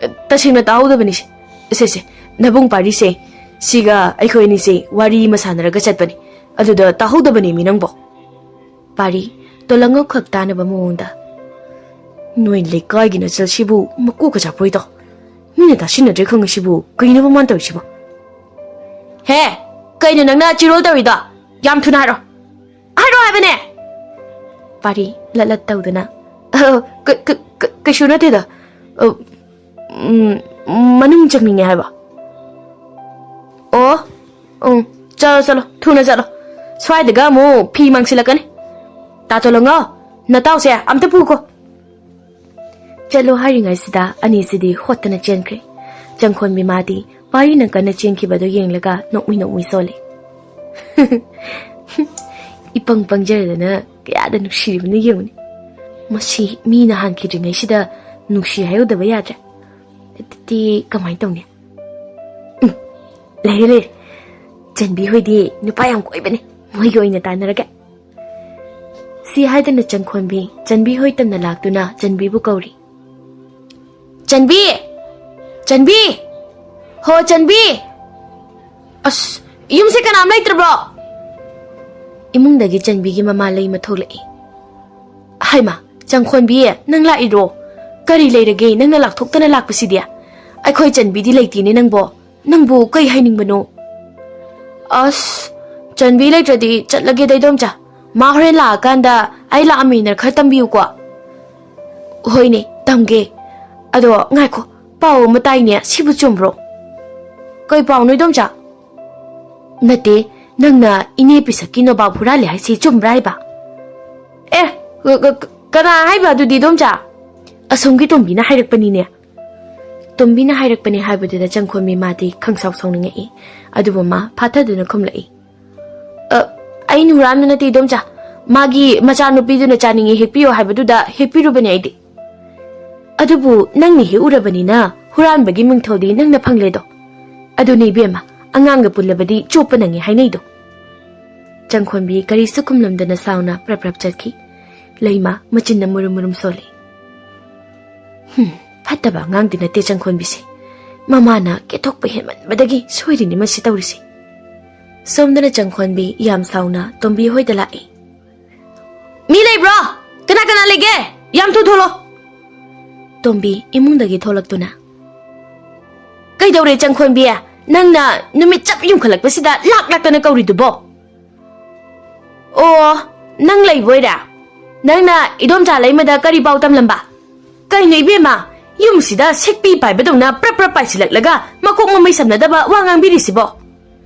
"ꯑ, ꯇꯁꯦꯡꯅ ꯇꯥꯍꯧꯗꯕꯅꯤ ꯁꯦ꯫ ꯁꯦ, ꯁꯦ, ꯅꯕꯨꯡ ꯄꯥꯔꯤꯁꯦ, ꯁꯤꯒ ꯑꯩꯈꯣꯏ ꯑꯅꯤꯁꯦ ꯋꯥꯔꯤ ꯑꯃ ꯁꯥꯟꯅꯔꯒ ꯆꯠꯄꯅꯤ, ꯑꯗꯨꯗ ꯇꯥꯍꯧꯗꯕꯅꯦ ꯃꯤ ꯅꯪꯕꯣ꯫" ꯄꯥꯔꯤ, ꯇꯣꯂꯪꯉꯧ ꯈꯛ ꯇꯥꯅꯕ ꯃꯑꯣꯡꯗ, "ꯅꯣꯏ ꯂꯩꯀꯥꯏꯒꯤ ꯅꯆꯜꯁꯤꯕꯨ ꯃꯀꯣꯛꯀ ꯆꯥꯛꯄꯣꯏꯗꯣ꯫ ꯃꯤꯅ ꯇꯥꯁꯤꯟꯅꯗ꯭ꯔꯦ ꯈꯪꯉꯤꯁꯤꯕꯨ ꯀꯩꯅꯣꯕ ꯃꯥꯅ ꯇꯧꯔꯤꯁꯤꯕꯣ?" "ꯍꯦ, ꯀꯩꯅꯣ ꯅꯪꯅ ꯆꯤꯔꯣꯜ ꯇꯧꯔꯤꯗꯣ? ꯌꯥꯝ ꯊꯨꯅ ꯍꯥꯏꯔꯣ꯫ ꯍꯥꯏꯔꯣ ꯍꯥꯏꯕꯅꯦ!" ꯄꯥꯔꯤ ꯂꯠ ꯂꯠ ꯇꯧꯗꯨꯅ, "ꯑ, ꯀ-, ꯀ-, ꯀ-, ꯀꯩꯁꯨ ꯅꯠꯇꯦꯗ꯫ ꯑ, ꯎꯝ, ꯃꯅꯨꯡ ꯆꯪꯅꯤꯡꯉꯦ ꯍꯥꯏꯕ꯫" "ꯑꯣ, ꯎꯝ, ꯆꯠꯂꯣ, ꯆꯠꯂꯣ, ꯊꯨꯅ ꯆꯠꯂꯣ꯫ ꯁ꯭ꯋꯥꯏꯗꯒ ꯑꯃꯨꯛ ꯐꯤ ꯃꯥꯡꯁꯤꯜꯂꯛꯀꯅꯤ꯫ ꯇꯥ ꯇꯣꯂꯪꯉꯧ, ꯅꯇꯥꯎꯁꯦ ꯑꯝꯇ ꯄꯨꯈꯣ꯫" ꯆꯠꯂꯣ ꯍꯥꯏꯔꯤꯉꯩꯁꯤꯗ ꯑꯅꯤꯁꯤꯗꯤ ꯍꯣꯠꯇꯅ ꯆꯦꯟꯈ꯭ꯔꯦ꯫ ꯆꯪꯈꯣꯟꯕꯤ ꯃꯥꯗꯤ ꯄꯥꯔꯤꯅ ꯀꯟꯅ ꯆꯦꯟꯈꯤꯕꯗꯨ ꯌꯦꯡꯂꯒ ꯅꯣꯛꯃꯤ ꯅꯣꯛꯃꯤ ꯁꯣꯜꯂꯤ꯫ "ꯏꯄꯪ ꯄꯪꯖꯔꯗꯅ ꯀꯌꯥꯗ ꯅꯨꯡꯁꯤꯔꯤꯕꯅꯣ ꯌꯦꯡꯉꯨꯅꯦ꯫ ꯃꯁꯤ ꯃꯤꯅ ꯍꯥꯟꯈꯤꯗ꯭ꯔꯤꯉꯩꯁꯤꯗ ꯅꯨꯡꯁꯤ ꯍꯥꯏꯍꯧꯗꯕ ꯌꯥꯗ꯭ꯔꯦ꯫ ꯑꯗꯨꯗꯤ ꯀꯃꯥꯏꯅ ꯇꯧꯅꯤ? ꯎꯝ, ꯂꯩꯔꯦ, ꯂꯩꯔꯦ꯫ ꯆꯟꯕꯤ ꯍꯣꯏꯗꯤ ꯅꯨꯄꯥ ꯌꯥꯝ ꯀꯣꯏꯕꯅꯦ꯫ ꯃꯣꯏꯒ ꯑꯣꯏꯅ ꯇꯥꯟꯅꯔꯒꯦ꯫" ꯁꯤ ꯍꯥꯏꯗꯅ ꯆꯪꯈꯣꯟꯕꯤ ꯆꯟꯕꯤ ꯍꯣꯏ ꯇꯝꯅ ꯂꯥꯛꯇꯨꯅ ꯆꯟꯕꯤꯕꯨ ꯀꯧꯔꯤ꯫ "ꯆꯟꯕꯤ! ꯆꯟꯕꯤ! ꯍꯣ ꯆꯟꯕꯤ! ꯑꯁ, ꯌꯨꯝꯁꯦ ꯀꯅꯥꯝ ꯂꯩꯇ꯭ꯔꯕ꯭ꯔꯣ?" ꯏꯃꯨꯡꯗꯒꯤ ꯆꯟꯕꯤꯒꯤ ꯃꯃꯥ ꯂꯩꯃ ꯊꯣꯛꯂꯛꯏ꯫ "ꯍꯩꯃꯥ, ꯆꯪꯈꯣꯟꯕꯤ, ꯅꯪ ꯂꯥꯛꯏꯔꯣ? ꯀꯔꯤ ꯂꯩꯔꯒꯦ ꯅꯪꯅ ꯂꯥꯛꯊꯣꯛꯇꯅ ꯂꯥꯛꯄꯁꯤꯗꯤ? ꯑꯩꯈꯣꯏ ꯆꯟꯕꯤꯗꯤ ꯂꯩꯇꯦꯅꯦ ꯅꯪꯕꯣ꯫ ꯅꯪꯕꯨ ꯀꯩ ꯍꯥꯏꯅꯤꯡꯕꯅꯣ?" "ꯑꯁ, ꯆꯟꯕꯤ ꯂꯩꯇ꯭ꯔꯗꯤ ꯆꯠꯂꯒꯦꯗ ꯏꯗꯣꯝꯆꯥ꯫ ꯃꯥ ꯍꯣꯔꯦꯟ ꯂꯥꯛꯑꯀꯥꯟꯗ ꯑꯩ ꯂꯥꯛꯑꯝꯃꯤꯅ ꯈꯔ ꯇꯝꯕꯤꯌꯨꯀꯣ꯫" "ꯍꯣꯏꯅꯦ, ꯇꯝꯒꯦ꯫ ꯑꯗꯣ ꯉꯥꯏꯈꯣ, ꯄꯥꯎ ꯑꯃ ꯇꯥꯏꯅꯦ, ꯁꯤꯕꯨ ꯆꯨꯝꯕ꯭ꯔꯣ?" "ꯀꯩ ꯄꯥꯎꯅꯣ ꯏꯗꯣꯝꯆꯥ?" "ꯅꯠꯇꯦ, ꯅꯪꯅ ꯏꯅꯦ ꯄꯤꯁꯛꯀꯤ ꯅꯣꯕꯥꯞ ꯍꯨꯔꯥꯜꯂꯦ ꯍꯥꯏꯁꯤ ꯆꯨꯝꯕ꯭ꯔꯥ ꯍꯥꯏꯕ?" "ꯑꯦ, ꯀ-, ꯀ-, ꯀꯅꯥ ꯍꯥꯏꯕ ꯑꯗꯨꯗꯤ ꯏꯗꯣꯝꯆꯥ?" "ꯑꯁꯣꯝꯒꯤ ꯇꯣꯝꯕꯤꯅ ꯍꯥꯏꯔꯛꯄꯅꯤꯅꯦ꯫" ꯇꯣꯝꯕꯤꯅ ꯍꯥꯏꯔꯛꯄꯅꯦ ꯍꯥꯏꯕꯗꯨꯗ ꯆꯪꯈꯣꯟꯕꯤ ꯃꯥꯗꯤ ꯈꯪꯁꯥꯎ ꯁꯥꯎꯅꯤꯡꯉꯛꯏ꯫ ꯑꯗꯨꯕꯨ ꯃꯥ ꯐꯥꯊꯗꯨꯅ ꯈꯨꯝꯂꯛꯏ꯫ "ꯑ, ꯑꯩꯅ ꯍꯨꯔꯥꯟꯕ ꯅꯠꯇꯦ ꯏꯗꯣꯝꯆꯥ꯫ ꯃꯥꯒꯤ ꯃꯆꯥꯅꯨꯄꯤꯗꯨꯅ ꯆꯥꯅꯤꯡꯉꯤ ꯍꯦꯛꯄꯤꯌꯣ ꯍꯥꯏꯕꯗꯨꯗ ꯍꯦꯛꯄꯤꯔꯨꯕꯅꯦ ꯑꯩꯗꯤ꯫ ꯑꯗꯨꯕꯨ ꯅꯪꯅ ꯍꯦꯛꯎꯔꯕꯅꯤꯅ ꯍꯨꯔꯥꯟꯕꯒꯤ ꯃꯤꯡꯊꯣꯜꯗꯤ ꯅꯪꯅ ꯐꯪꯂꯦꯗꯣ꯫ ꯑꯗꯨꯅꯤ ꯏꯕꯦꯝꯃ, ꯑꯉꯥꯡꯒ ꯄꯨꯜꯂꯕꯗꯤ ꯆꯣꯞꯄ ꯅꯪꯉꯤ ꯍꯥꯏꯅꯩꯗꯣ꯫" ꯆꯪꯈꯣꯟꯕꯤ ꯀꯔꯤꯁꯨ ꯈꯨꯝꯂꯝꯗꯅ ꯁꯥꯎꯅ ꯄ꯭ꯔꯞ ꯄ꯭ꯔꯞ ꯆꯠꯈꯤ꯫ ꯂꯩꯃ ꯃꯆꯤꯟꯅ ꯃꯨꯔꯨꯝ ꯃꯨꯔꯨꯝ ꯁꯣꯜꯂꯤ꯫ "ꯍꯨꯝ, ꯐꯠꯇꯕ ꯑꯉꯥꯡꯗꯤ ꯅꯠꯇꯦ ꯆꯪꯈꯣꯟꯕꯤꯁꯦ꯫ ꯃꯃꯥꯅ ꯀꯦꯊꯣꯛꯄ ꯍꯦꯟꯃꯟꯕꯗꯒꯤ ꯁꯣꯏꯔꯤꯅꯤ ꯃꯁꯤ ꯇꯧꯔꯤꯁꯦ꯫" ꯁꯣꯝꯗꯅ ꯆꯪꯈꯣꯟꯕꯤ ꯌꯥꯝ ꯁꯥꯎꯅ ꯇꯣꯝꯕꯤ ꯍꯣꯏꯗ ꯂꯥꯛꯏ꯫ "ꯃꯤ ꯂꯩꯕ꯭ꯔꯣ? ꯀꯅꯥ ꯀꯅꯥ ꯂꯩꯒꯦ? ꯌꯥꯝ ꯊꯨ ꯊꯣꯛꯂꯣ꯫" ꯇꯣꯝꯕꯤ ꯏꯃꯨꯡꯗꯒꯤ ꯊꯣꯛꯂꯛꯇꯨꯅ, "ꯀꯩꯗꯧꯔꯦ ꯆꯪꯈꯣꯟꯕꯤ? ꯅꯪꯅ ꯅꯨꯃꯤꯠ ꯆꯞ ꯌꯨꯡꯈꯠꯂꯛꯄꯁꯤꯗ ꯂꯥꯛ ꯂꯥꯛꯇꯅ ꯀꯧꯔꯤꯗꯨꯕꯣ?" "ꯑꯣ, ꯅꯪ ꯂꯩꯕꯣꯏꯔꯦ? ꯅꯪꯅ ꯏꯗꯣꯝꯆꯥ ꯂꯩꯃꯗ ꯀꯔꯤ ꯄꯥꯎ ꯇꯝꯂꯝꯕ? ꯀꯩꯅꯣ ꯏꯕꯦꯝꯃ, ꯌꯨꯝꯁꯤꯗ ꯁꯦꯛꯄꯤ ꯄꯥꯏꯕꯗꯧꯅ ꯄ꯭ꯔꯞ ꯄ꯭ꯔꯞ ꯄꯥꯏꯁꯤꯜꯂꯛꯂꯒ ꯃꯀꯣꯛ ꯃꯃꯩ ꯁꯝꯅꯗꯕ ꯋꯥ ꯉꯥꯡꯕꯤꯔꯤꯁꯤꯕꯣ?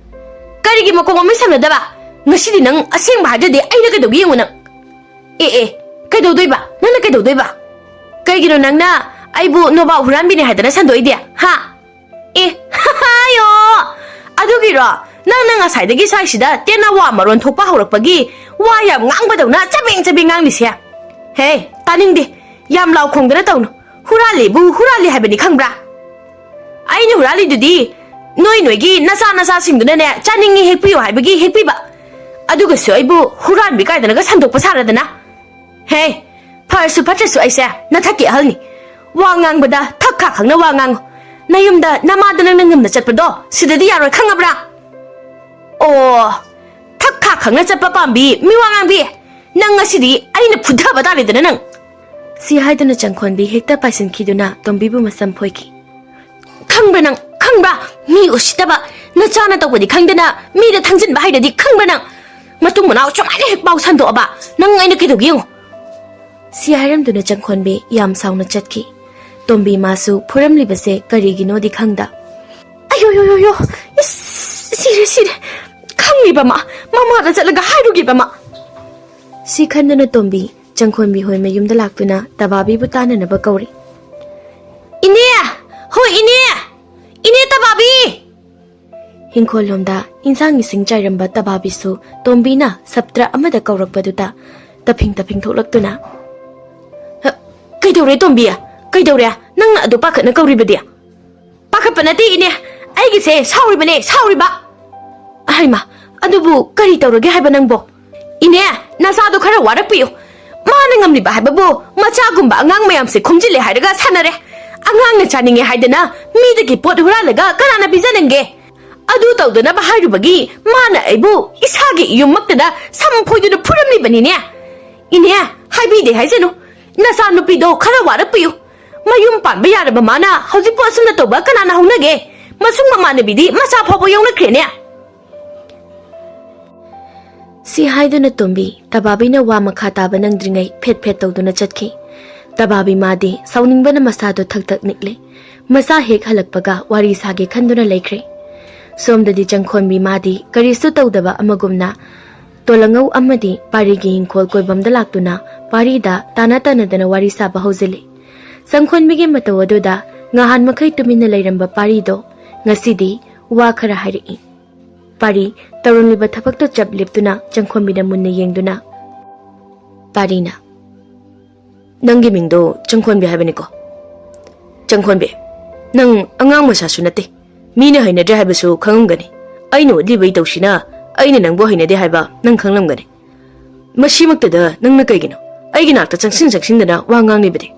ꯀꯔꯤꯒꯤ ꯃꯀꯣꯛ ꯃꯃꯩ ꯁꯝꯅꯗꯕ? ꯉꯁꯤꯗꯤ ꯅꯪ ꯑꯁꯦꯡꯕ ꯍꯥꯏꯗ꯭ꯔꯗꯤ ꯑꯩꯅ ꯀꯩꯗꯧꯒꯦ ꯌꯦꯡꯉꯨ ꯅꯪ꯫ ꯑꯦ ꯑꯦ, ꯀꯩꯗꯧꯗꯣꯏꯕ? ꯅꯪꯅ ꯀꯩꯗꯧꯗꯣꯏꯕ? ꯀꯩꯒꯤꯅꯣ ꯅꯪꯅ ꯑꯩꯕꯨ ꯅꯣꯕꯥꯞ ꯍꯨꯔꯥꯟꯕꯤꯅꯦ ꯍꯥꯏꯗꯅ ꯁꯟꯗꯣꯛꯏꯗꯤ? ꯍꯥ?" "ꯑꯦ, ꯑꯌꯣ! ꯑꯗꯨꯒꯤꯔꯣ ꯅꯪꯅ ꯉꯁꯥꯏꯗꯒꯤ ꯁ꯭ꯋꯥꯏꯁꯤꯗ ꯇꯦꯟꯅ ꯋꯥ ꯃꯔꯣꯟ ꯊꯣꯛꯄ ꯍꯧꯔꯛꯄꯒꯤ ꯋꯥ ꯌꯥꯝ ꯉꯥꯡꯕꯗꯧꯅ ꯆꯕꯦꯡ ꯆꯕꯦꯡ ꯉꯥꯡꯂꯤꯁꯦ? ꯍꯦ, ꯇꯥꯅꯤꯡꯗꯦ꯫ ꯌꯥꯝ ꯂꯥꯎ ꯈꯣꯡꯗꯅ ꯇꯧꯅꯨ꯫ ꯍꯨꯔꯥꯜꯂꯤꯕꯨ ꯍꯨꯔꯥꯜꯂꯤ ꯍꯥꯏꯕꯅꯤ ꯈꯪꯕ꯭ꯔꯥ? ꯑꯩꯅ ꯍꯨꯔꯥꯜꯂꯤꯗꯨꯗꯤ ꯅꯣꯏ ꯅꯣꯏꯒꯤ ꯅꯆꯥ ꯅꯆꯥꯁꯤꯡꯗꯨꯅꯅꯦ ꯆꯥꯅꯤꯡꯉꯤ ꯍꯦꯛꯄꯤꯌꯨ ꯍꯥꯏꯕꯒꯤ ꯍꯦꯛꯄꯤꯕ꯫ ꯑꯗꯨꯒꯁꯨ ꯑꯩꯕꯨ ꯍꯨꯔꯥꯟꯕꯤ ꯀꯥꯏꯗꯅꯒ ꯁꯟꯗꯣꯛꯄ ꯁꯥꯔꯗꯅ꯫ ꯍꯦ, ꯐꯔꯁꯨ ꯐꯠꯇ꯭ꯔꯁꯨ ꯑꯩꯁꯦ ꯅꯊꯛꯀꯤ ꯑꯍꯜꯅꯤ꯫ ꯋꯥ ꯉꯥꯡꯕꯗ ꯊꯛ ꯈꯥ ꯈꯪꯅ ꯋꯥ ꯉꯥꯡꯉꯨ꯫ ꯅꯌꯨꯝꯗ ꯅꯃꯥꯗ ꯅꯪꯅ ꯉꯝꯅ ꯆꯠꯄꯗꯣ ꯁꯤꯗꯗꯤ ꯌꯥꯔꯣꯏ, ꯈꯪꯉꯕ꯭ꯔꯥ? ꯑꯣ, ꯊꯛ ꯈꯥ ꯈꯪꯅ ꯆꯠꯄ ꯄꯥꯝꯕꯤ, ꯃꯤꯋꯥ ꯉꯥꯡꯕꯤ꯫ ꯅꯪ ꯉꯁꯤꯗꯤ ꯑꯩꯅ ꯐꯨꯊꯕ ꯇꯥꯔꯦꯗꯅ ꯅꯪ꯫ ꯁꯤ ꯍꯥꯏꯗꯨꯅ ꯆꯪꯈꯣꯟꯕꯤ ꯍꯦꯛꯇ ꯄꯥꯏꯁꯤꯟꯈꯤꯗꯨꯅ ꯇꯣꯝꯕꯤꯕꯨ ꯃꯁꯝ ꯐꯣꯏꯈꯤ꯫ ꯈꯪꯕ꯭ꯔꯥ ꯅꯪ? ꯈꯪꯕ꯭ꯔꯥ? ꯃꯤ ꯎꯁꯤꯠꯇꯕ, ꯅꯆꯥꯅ ꯇꯧꯕꯗꯤ ꯈꯪꯗꯅ ꯃꯤꯗ ꯊꯪꯖꯤꯟꯕ ꯍꯩꯔꯗꯤ ꯈꯪꯕ꯭ꯔꯥ ꯅꯪ? ꯃꯇꯨꯡ ꯃꯅꯥꯎ ꯁꯨꯃꯥꯏꯅ ꯍꯦꯛ ꯄꯥꯎ ꯁꯟꯗꯣꯛꯑꯕ ꯅꯪ ꯑꯩꯅ ꯀꯩꯗꯧꯒꯦ ꯌꯦꯡꯉꯨ꯫ ꯁꯤ ꯍꯥꯏꯔꯝꯗꯨꯅ ꯆꯪꯈꯣꯟꯕꯤ ꯌꯥꯝ ꯁꯥꯎꯅ ꯆꯠꯈꯤ꯫ ꯇꯣꯝꯕꯤ ꯃꯥꯁꯨ ꯐꯨꯔꯝꯂꯤꯕꯁꯦ ꯀꯔꯤꯒꯤꯅꯣꯗꯤ ꯈꯪꯗ꯫ ꯑꯌꯣ ꯌꯣ ꯌꯣ ꯌꯣ, ꯏꯁ, ꯁꯤꯔꯦ ꯁꯤꯔꯦ꯫ ꯈꯪꯂꯤꯕ ꯃꯥ, ꯃꯃꯥꯗ ꯆꯠꯂꯒ ꯍꯥꯏꯔꯨꯈꯤꯕ ꯃꯥ꯫ ꯁꯤ ꯈꯟꯗꯨꯅ ꯇꯣꯝꯕꯤ ꯆꯪꯈꯣꯟꯕꯤ ꯍꯣꯏ ꯃꯌꯨꯝꯗ ꯂꯥꯛꯇꯨꯅ ꯇꯕꯥꯕꯤꯕꯨ ꯇꯥꯟꯅꯅꯕ ꯀꯧꯔꯤ꯫ ꯏꯅꯦ! ꯍꯣꯏ ꯏꯅꯦ! ꯏꯅꯦ ꯇꯕꯥꯕꯤ! ꯍꯤꯡꯈꯣꯜꯂꯣꯝꯗ ꯏꯟꯁꯥꯡ ꯏꯁꯤꯡ ꯆꯥꯏꯔꯝꯕ ꯇꯕꯥꯕꯤꯁꯨ ꯇꯣꯝꯕꯤꯅ ꯁꯞꯇ꯭ꯔ ꯑꯃꯗ ꯀꯧꯔꯛꯄꯗꯨꯗ ꯇꯐꯤꯡ ꯇꯐꯤꯡ ꯊꯣꯛꯂꯛꯇꯨꯅ, "ꯍ, ꯀꯩꯗꯧꯔꯦ ꯇꯣꯝꯕꯤ? ꯀꯩꯗꯧꯔꯦ? ꯅꯪꯅ ꯑꯗꯨ ꯄꯥꯈꯠꯅ ꯀꯧꯔꯤꯕꯗꯤ?" "ꯄꯥꯈꯠꯄ ꯅꯠꯇꯦ ꯏꯅꯦ, ꯑꯩꯒꯤꯁꯦ ꯁꯥꯎꯔꯤꯕꯅꯦ, ꯁꯥꯎꯔꯤꯕ!" "ꯍꯩꯃꯥ, ꯑꯗꯨꯕꯨ ꯀꯔꯤ ꯇꯧꯔꯒꯦ ꯍꯥꯏꯕ ꯅꯪꯕꯣ?" "ꯏꯅꯦ, ꯅꯆꯥꯗꯣ ꯈꯔ ꯋꯥꯔꯛꯄꯤꯌꯨ꯫ ꯃꯥꯅ ꯉꯝꯂꯤꯕ ꯍꯥꯏꯕꯕꯨ ꯃꯆꯥꯒꯨꯝꯕ ꯑꯉꯥꯡ ꯃꯌꯥꯝꯁꯦ ꯈꯣꯝꯖꯤꯜꯂꯦ ꯍꯥꯏꯔꯒ ꯁꯥꯟꯅꯔꯦ꯫ ꯑꯉꯥꯡꯅ ꯆꯥꯅꯤꯡꯉꯦ ꯍꯥꯏꯗꯅ ꯃꯤꯗꯒꯤ ꯄꯣꯠ ꯍꯨꯔꯥꯜꯂꯒ ꯀꯅꯥꯅ ꯄꯤꯖꯅꯤꯡꯒꯦ? ꯑꯗꯨ ꯇꯧꯗꯅꯕ ꯍꯥꯏꯔꯨꯕꯒꯤ ꯃꯥꯅ ꯑꯩꯕꯨ ꯏꯁꯥꯒꯤ ꯌꯨꯝꯃꯛꯇꯗ ꯁꯝ ꯐꯣꯏꯗꯨꯅ ꯐꯨꯔꯝꯂꯤꯕꯅꯤꯅꯦ꯫ ꯏꯅꯦ, ꯍꯥꯏꯕꯤꯗꯦ ꯍꯥꯏꯖꯅꯨ꯫ ꯅꯆꯥꯅꯨꯄꯤꯗꯣ ꯈꯔ ꯋꯥꯔꯛꯄꯤꯌꯨ꯫ ꯃꯌꯨꯝ ꯄꯥꯟꯕ ꯌꯥꯔꯕ ꯃꯥꯅ ꯍꯧꯖꯤꯛꯄꯨ ꯑꯁꯨꯝꯅ ꯇꯧꯕ ꯀꯅꯥꯅ ꯍꯧꯅꯒꯦ? ꯃꯁꯨꯡ ꯃꯃꯥꯟꯅꯕꯤꯗꯤ ꯃꯆꯥ ꯐꯥꯎꯕ ꯌꯥꯎꯅꯈ꯭ꯔꯦꯅꯦ꯫" ꯁꯤ ꯍꯥꯏꯗꯨꯅ ꯇꯣꯝꯕꯤ ꯇꯕꯥꯕꯤꯅ ꯋꯥ ꯃꯈꯥ ꯇꯥꯕ ꯅꯪꯗ꯭ꯔꯤꯉꯩ ꯐꯦꯠ ꯐꯦꯠ ꯇꯧꯗꯨꯅ ꯆꯠꯈꯤ꯫ ꯇꯕꯥꯕꯤ ꯃꯥꯗꯤ ꯁꯥꯎꯅꯤꯡꯕꯅ ꯃꯁꯥꯗꯣ ꯊꯛ ꯊꯛ ꯅꯤꯛꯂꯦ꯫ ꯃꯆꯥ ꯍꯦꯛ ꯍꯜꯂꯛꯄꯒ ꯋꯥꯔꯤ ꯁꯥꯒꯦ ꯈꯟꯗꯨꯅ ꯂꯩꯈ꯭ꯔꯦ꯫ ꯁꯣꯝꯗꯗꯤ ꯆꯪꯈꯣꯟꯕꯤ ꯃꯥꯗꯤ ꯀꯔꯤꯁꯨ ꯇꯧꯗꯕ ꯑꯃꯒꯨꯝꯅ ꯇꯣꯂꯉꯧ ꯑꯃꯗꯤ ꯄꯥꯔꯤꯒꯤ ꯏꯪꯈꯣꯜ ꯀꯣꯏꯕꯝꯗ ꯂꯥꯛꯇꯨꯅ ꯄꯥꯔꯤꯗ ꯇꯥꯅ ꯇꯥꯅꯗꯅ ꯋꯥꯔꯤ ꯁꯥꯕ ꯍꯧꯖꯤꯜꯂꯤ꯫ ꯆꯪꯈꯣꯟꯕꯤꯒꯤ ꯃꯇꯧ ꯑꯗꯨꯗ ꯉꯍꯥꯟ ꯃꯈꯩ ꯇꯨꯃꯤꯟꯅ ꯂꯩꯔꯝꯕ ꯄꯥꯔꯤꯗꯣ ꯉꯁꯤꯗꯤ ꯋꯥ ꯈꯔ ꯍꯥꯏꯔꯛꯏ꯫ ꯄꯥꯔꯤ ꯇꯧꯔꯝꯂꯤꯕ ꯊꯕꯛꯇꯣ ꯆꯞ ꯂꯦꯞꯇꯨꯅ ꯆꯪꯈꯣꯟꯕꯤꯗ ꯃꯨꯟꯅ ꯌꯦꯡꯗꯨꯅ ꯄꯥꯔꯤꯅ, "ꯅꯪꯒꯤ ꯃꯤꯡꯗꯣ ꯆꯪꯈꯣꯟꯕꯤ ꯍꯥꯏꯕꯅꯤꯀꯣ? ꯆꯪꯈꯣꯟꯕꯤ, ꯅꯪ ꯑꯉꯥꯡ ꯃꯆꯥꯁꯨ ꯅꯠꯇꯦ꯫ ꯃꯤꯅ ꯍꯩꯅꯗ꯭ꯔꯦ ꯍꯥꯏꯕꯁꯨ ꯈꯪꯉꯝꯒꯅꯤ꯫ ꯑꯩꯅ ꯎꯠꯂꯤꯕ ꯏꯇꯧꯁꯤꯅ ꯑꯩꯅ ꯅꯪꯕꯨ ꯍꯩꯅꯗꯦ ꯍꯥꯏꯕ ꯅꯪ ꯈꯪꯂꯝꯒꯅꯤ꯫ ꯃꯁꯤꯃꯛꯇꯗ ꯅꯪꯅ ꯀꯩꯒꯤꯅꯣ ꯑꯩꯒꯤ ꯅꯥꯛꯇ ꯆꯪꯁꯤꯟ ꯆꯪꯁꯤꯟꯗꯅ ꯋꯥ ꯉꯥꯡꯂꯤꯕꯗꯤ?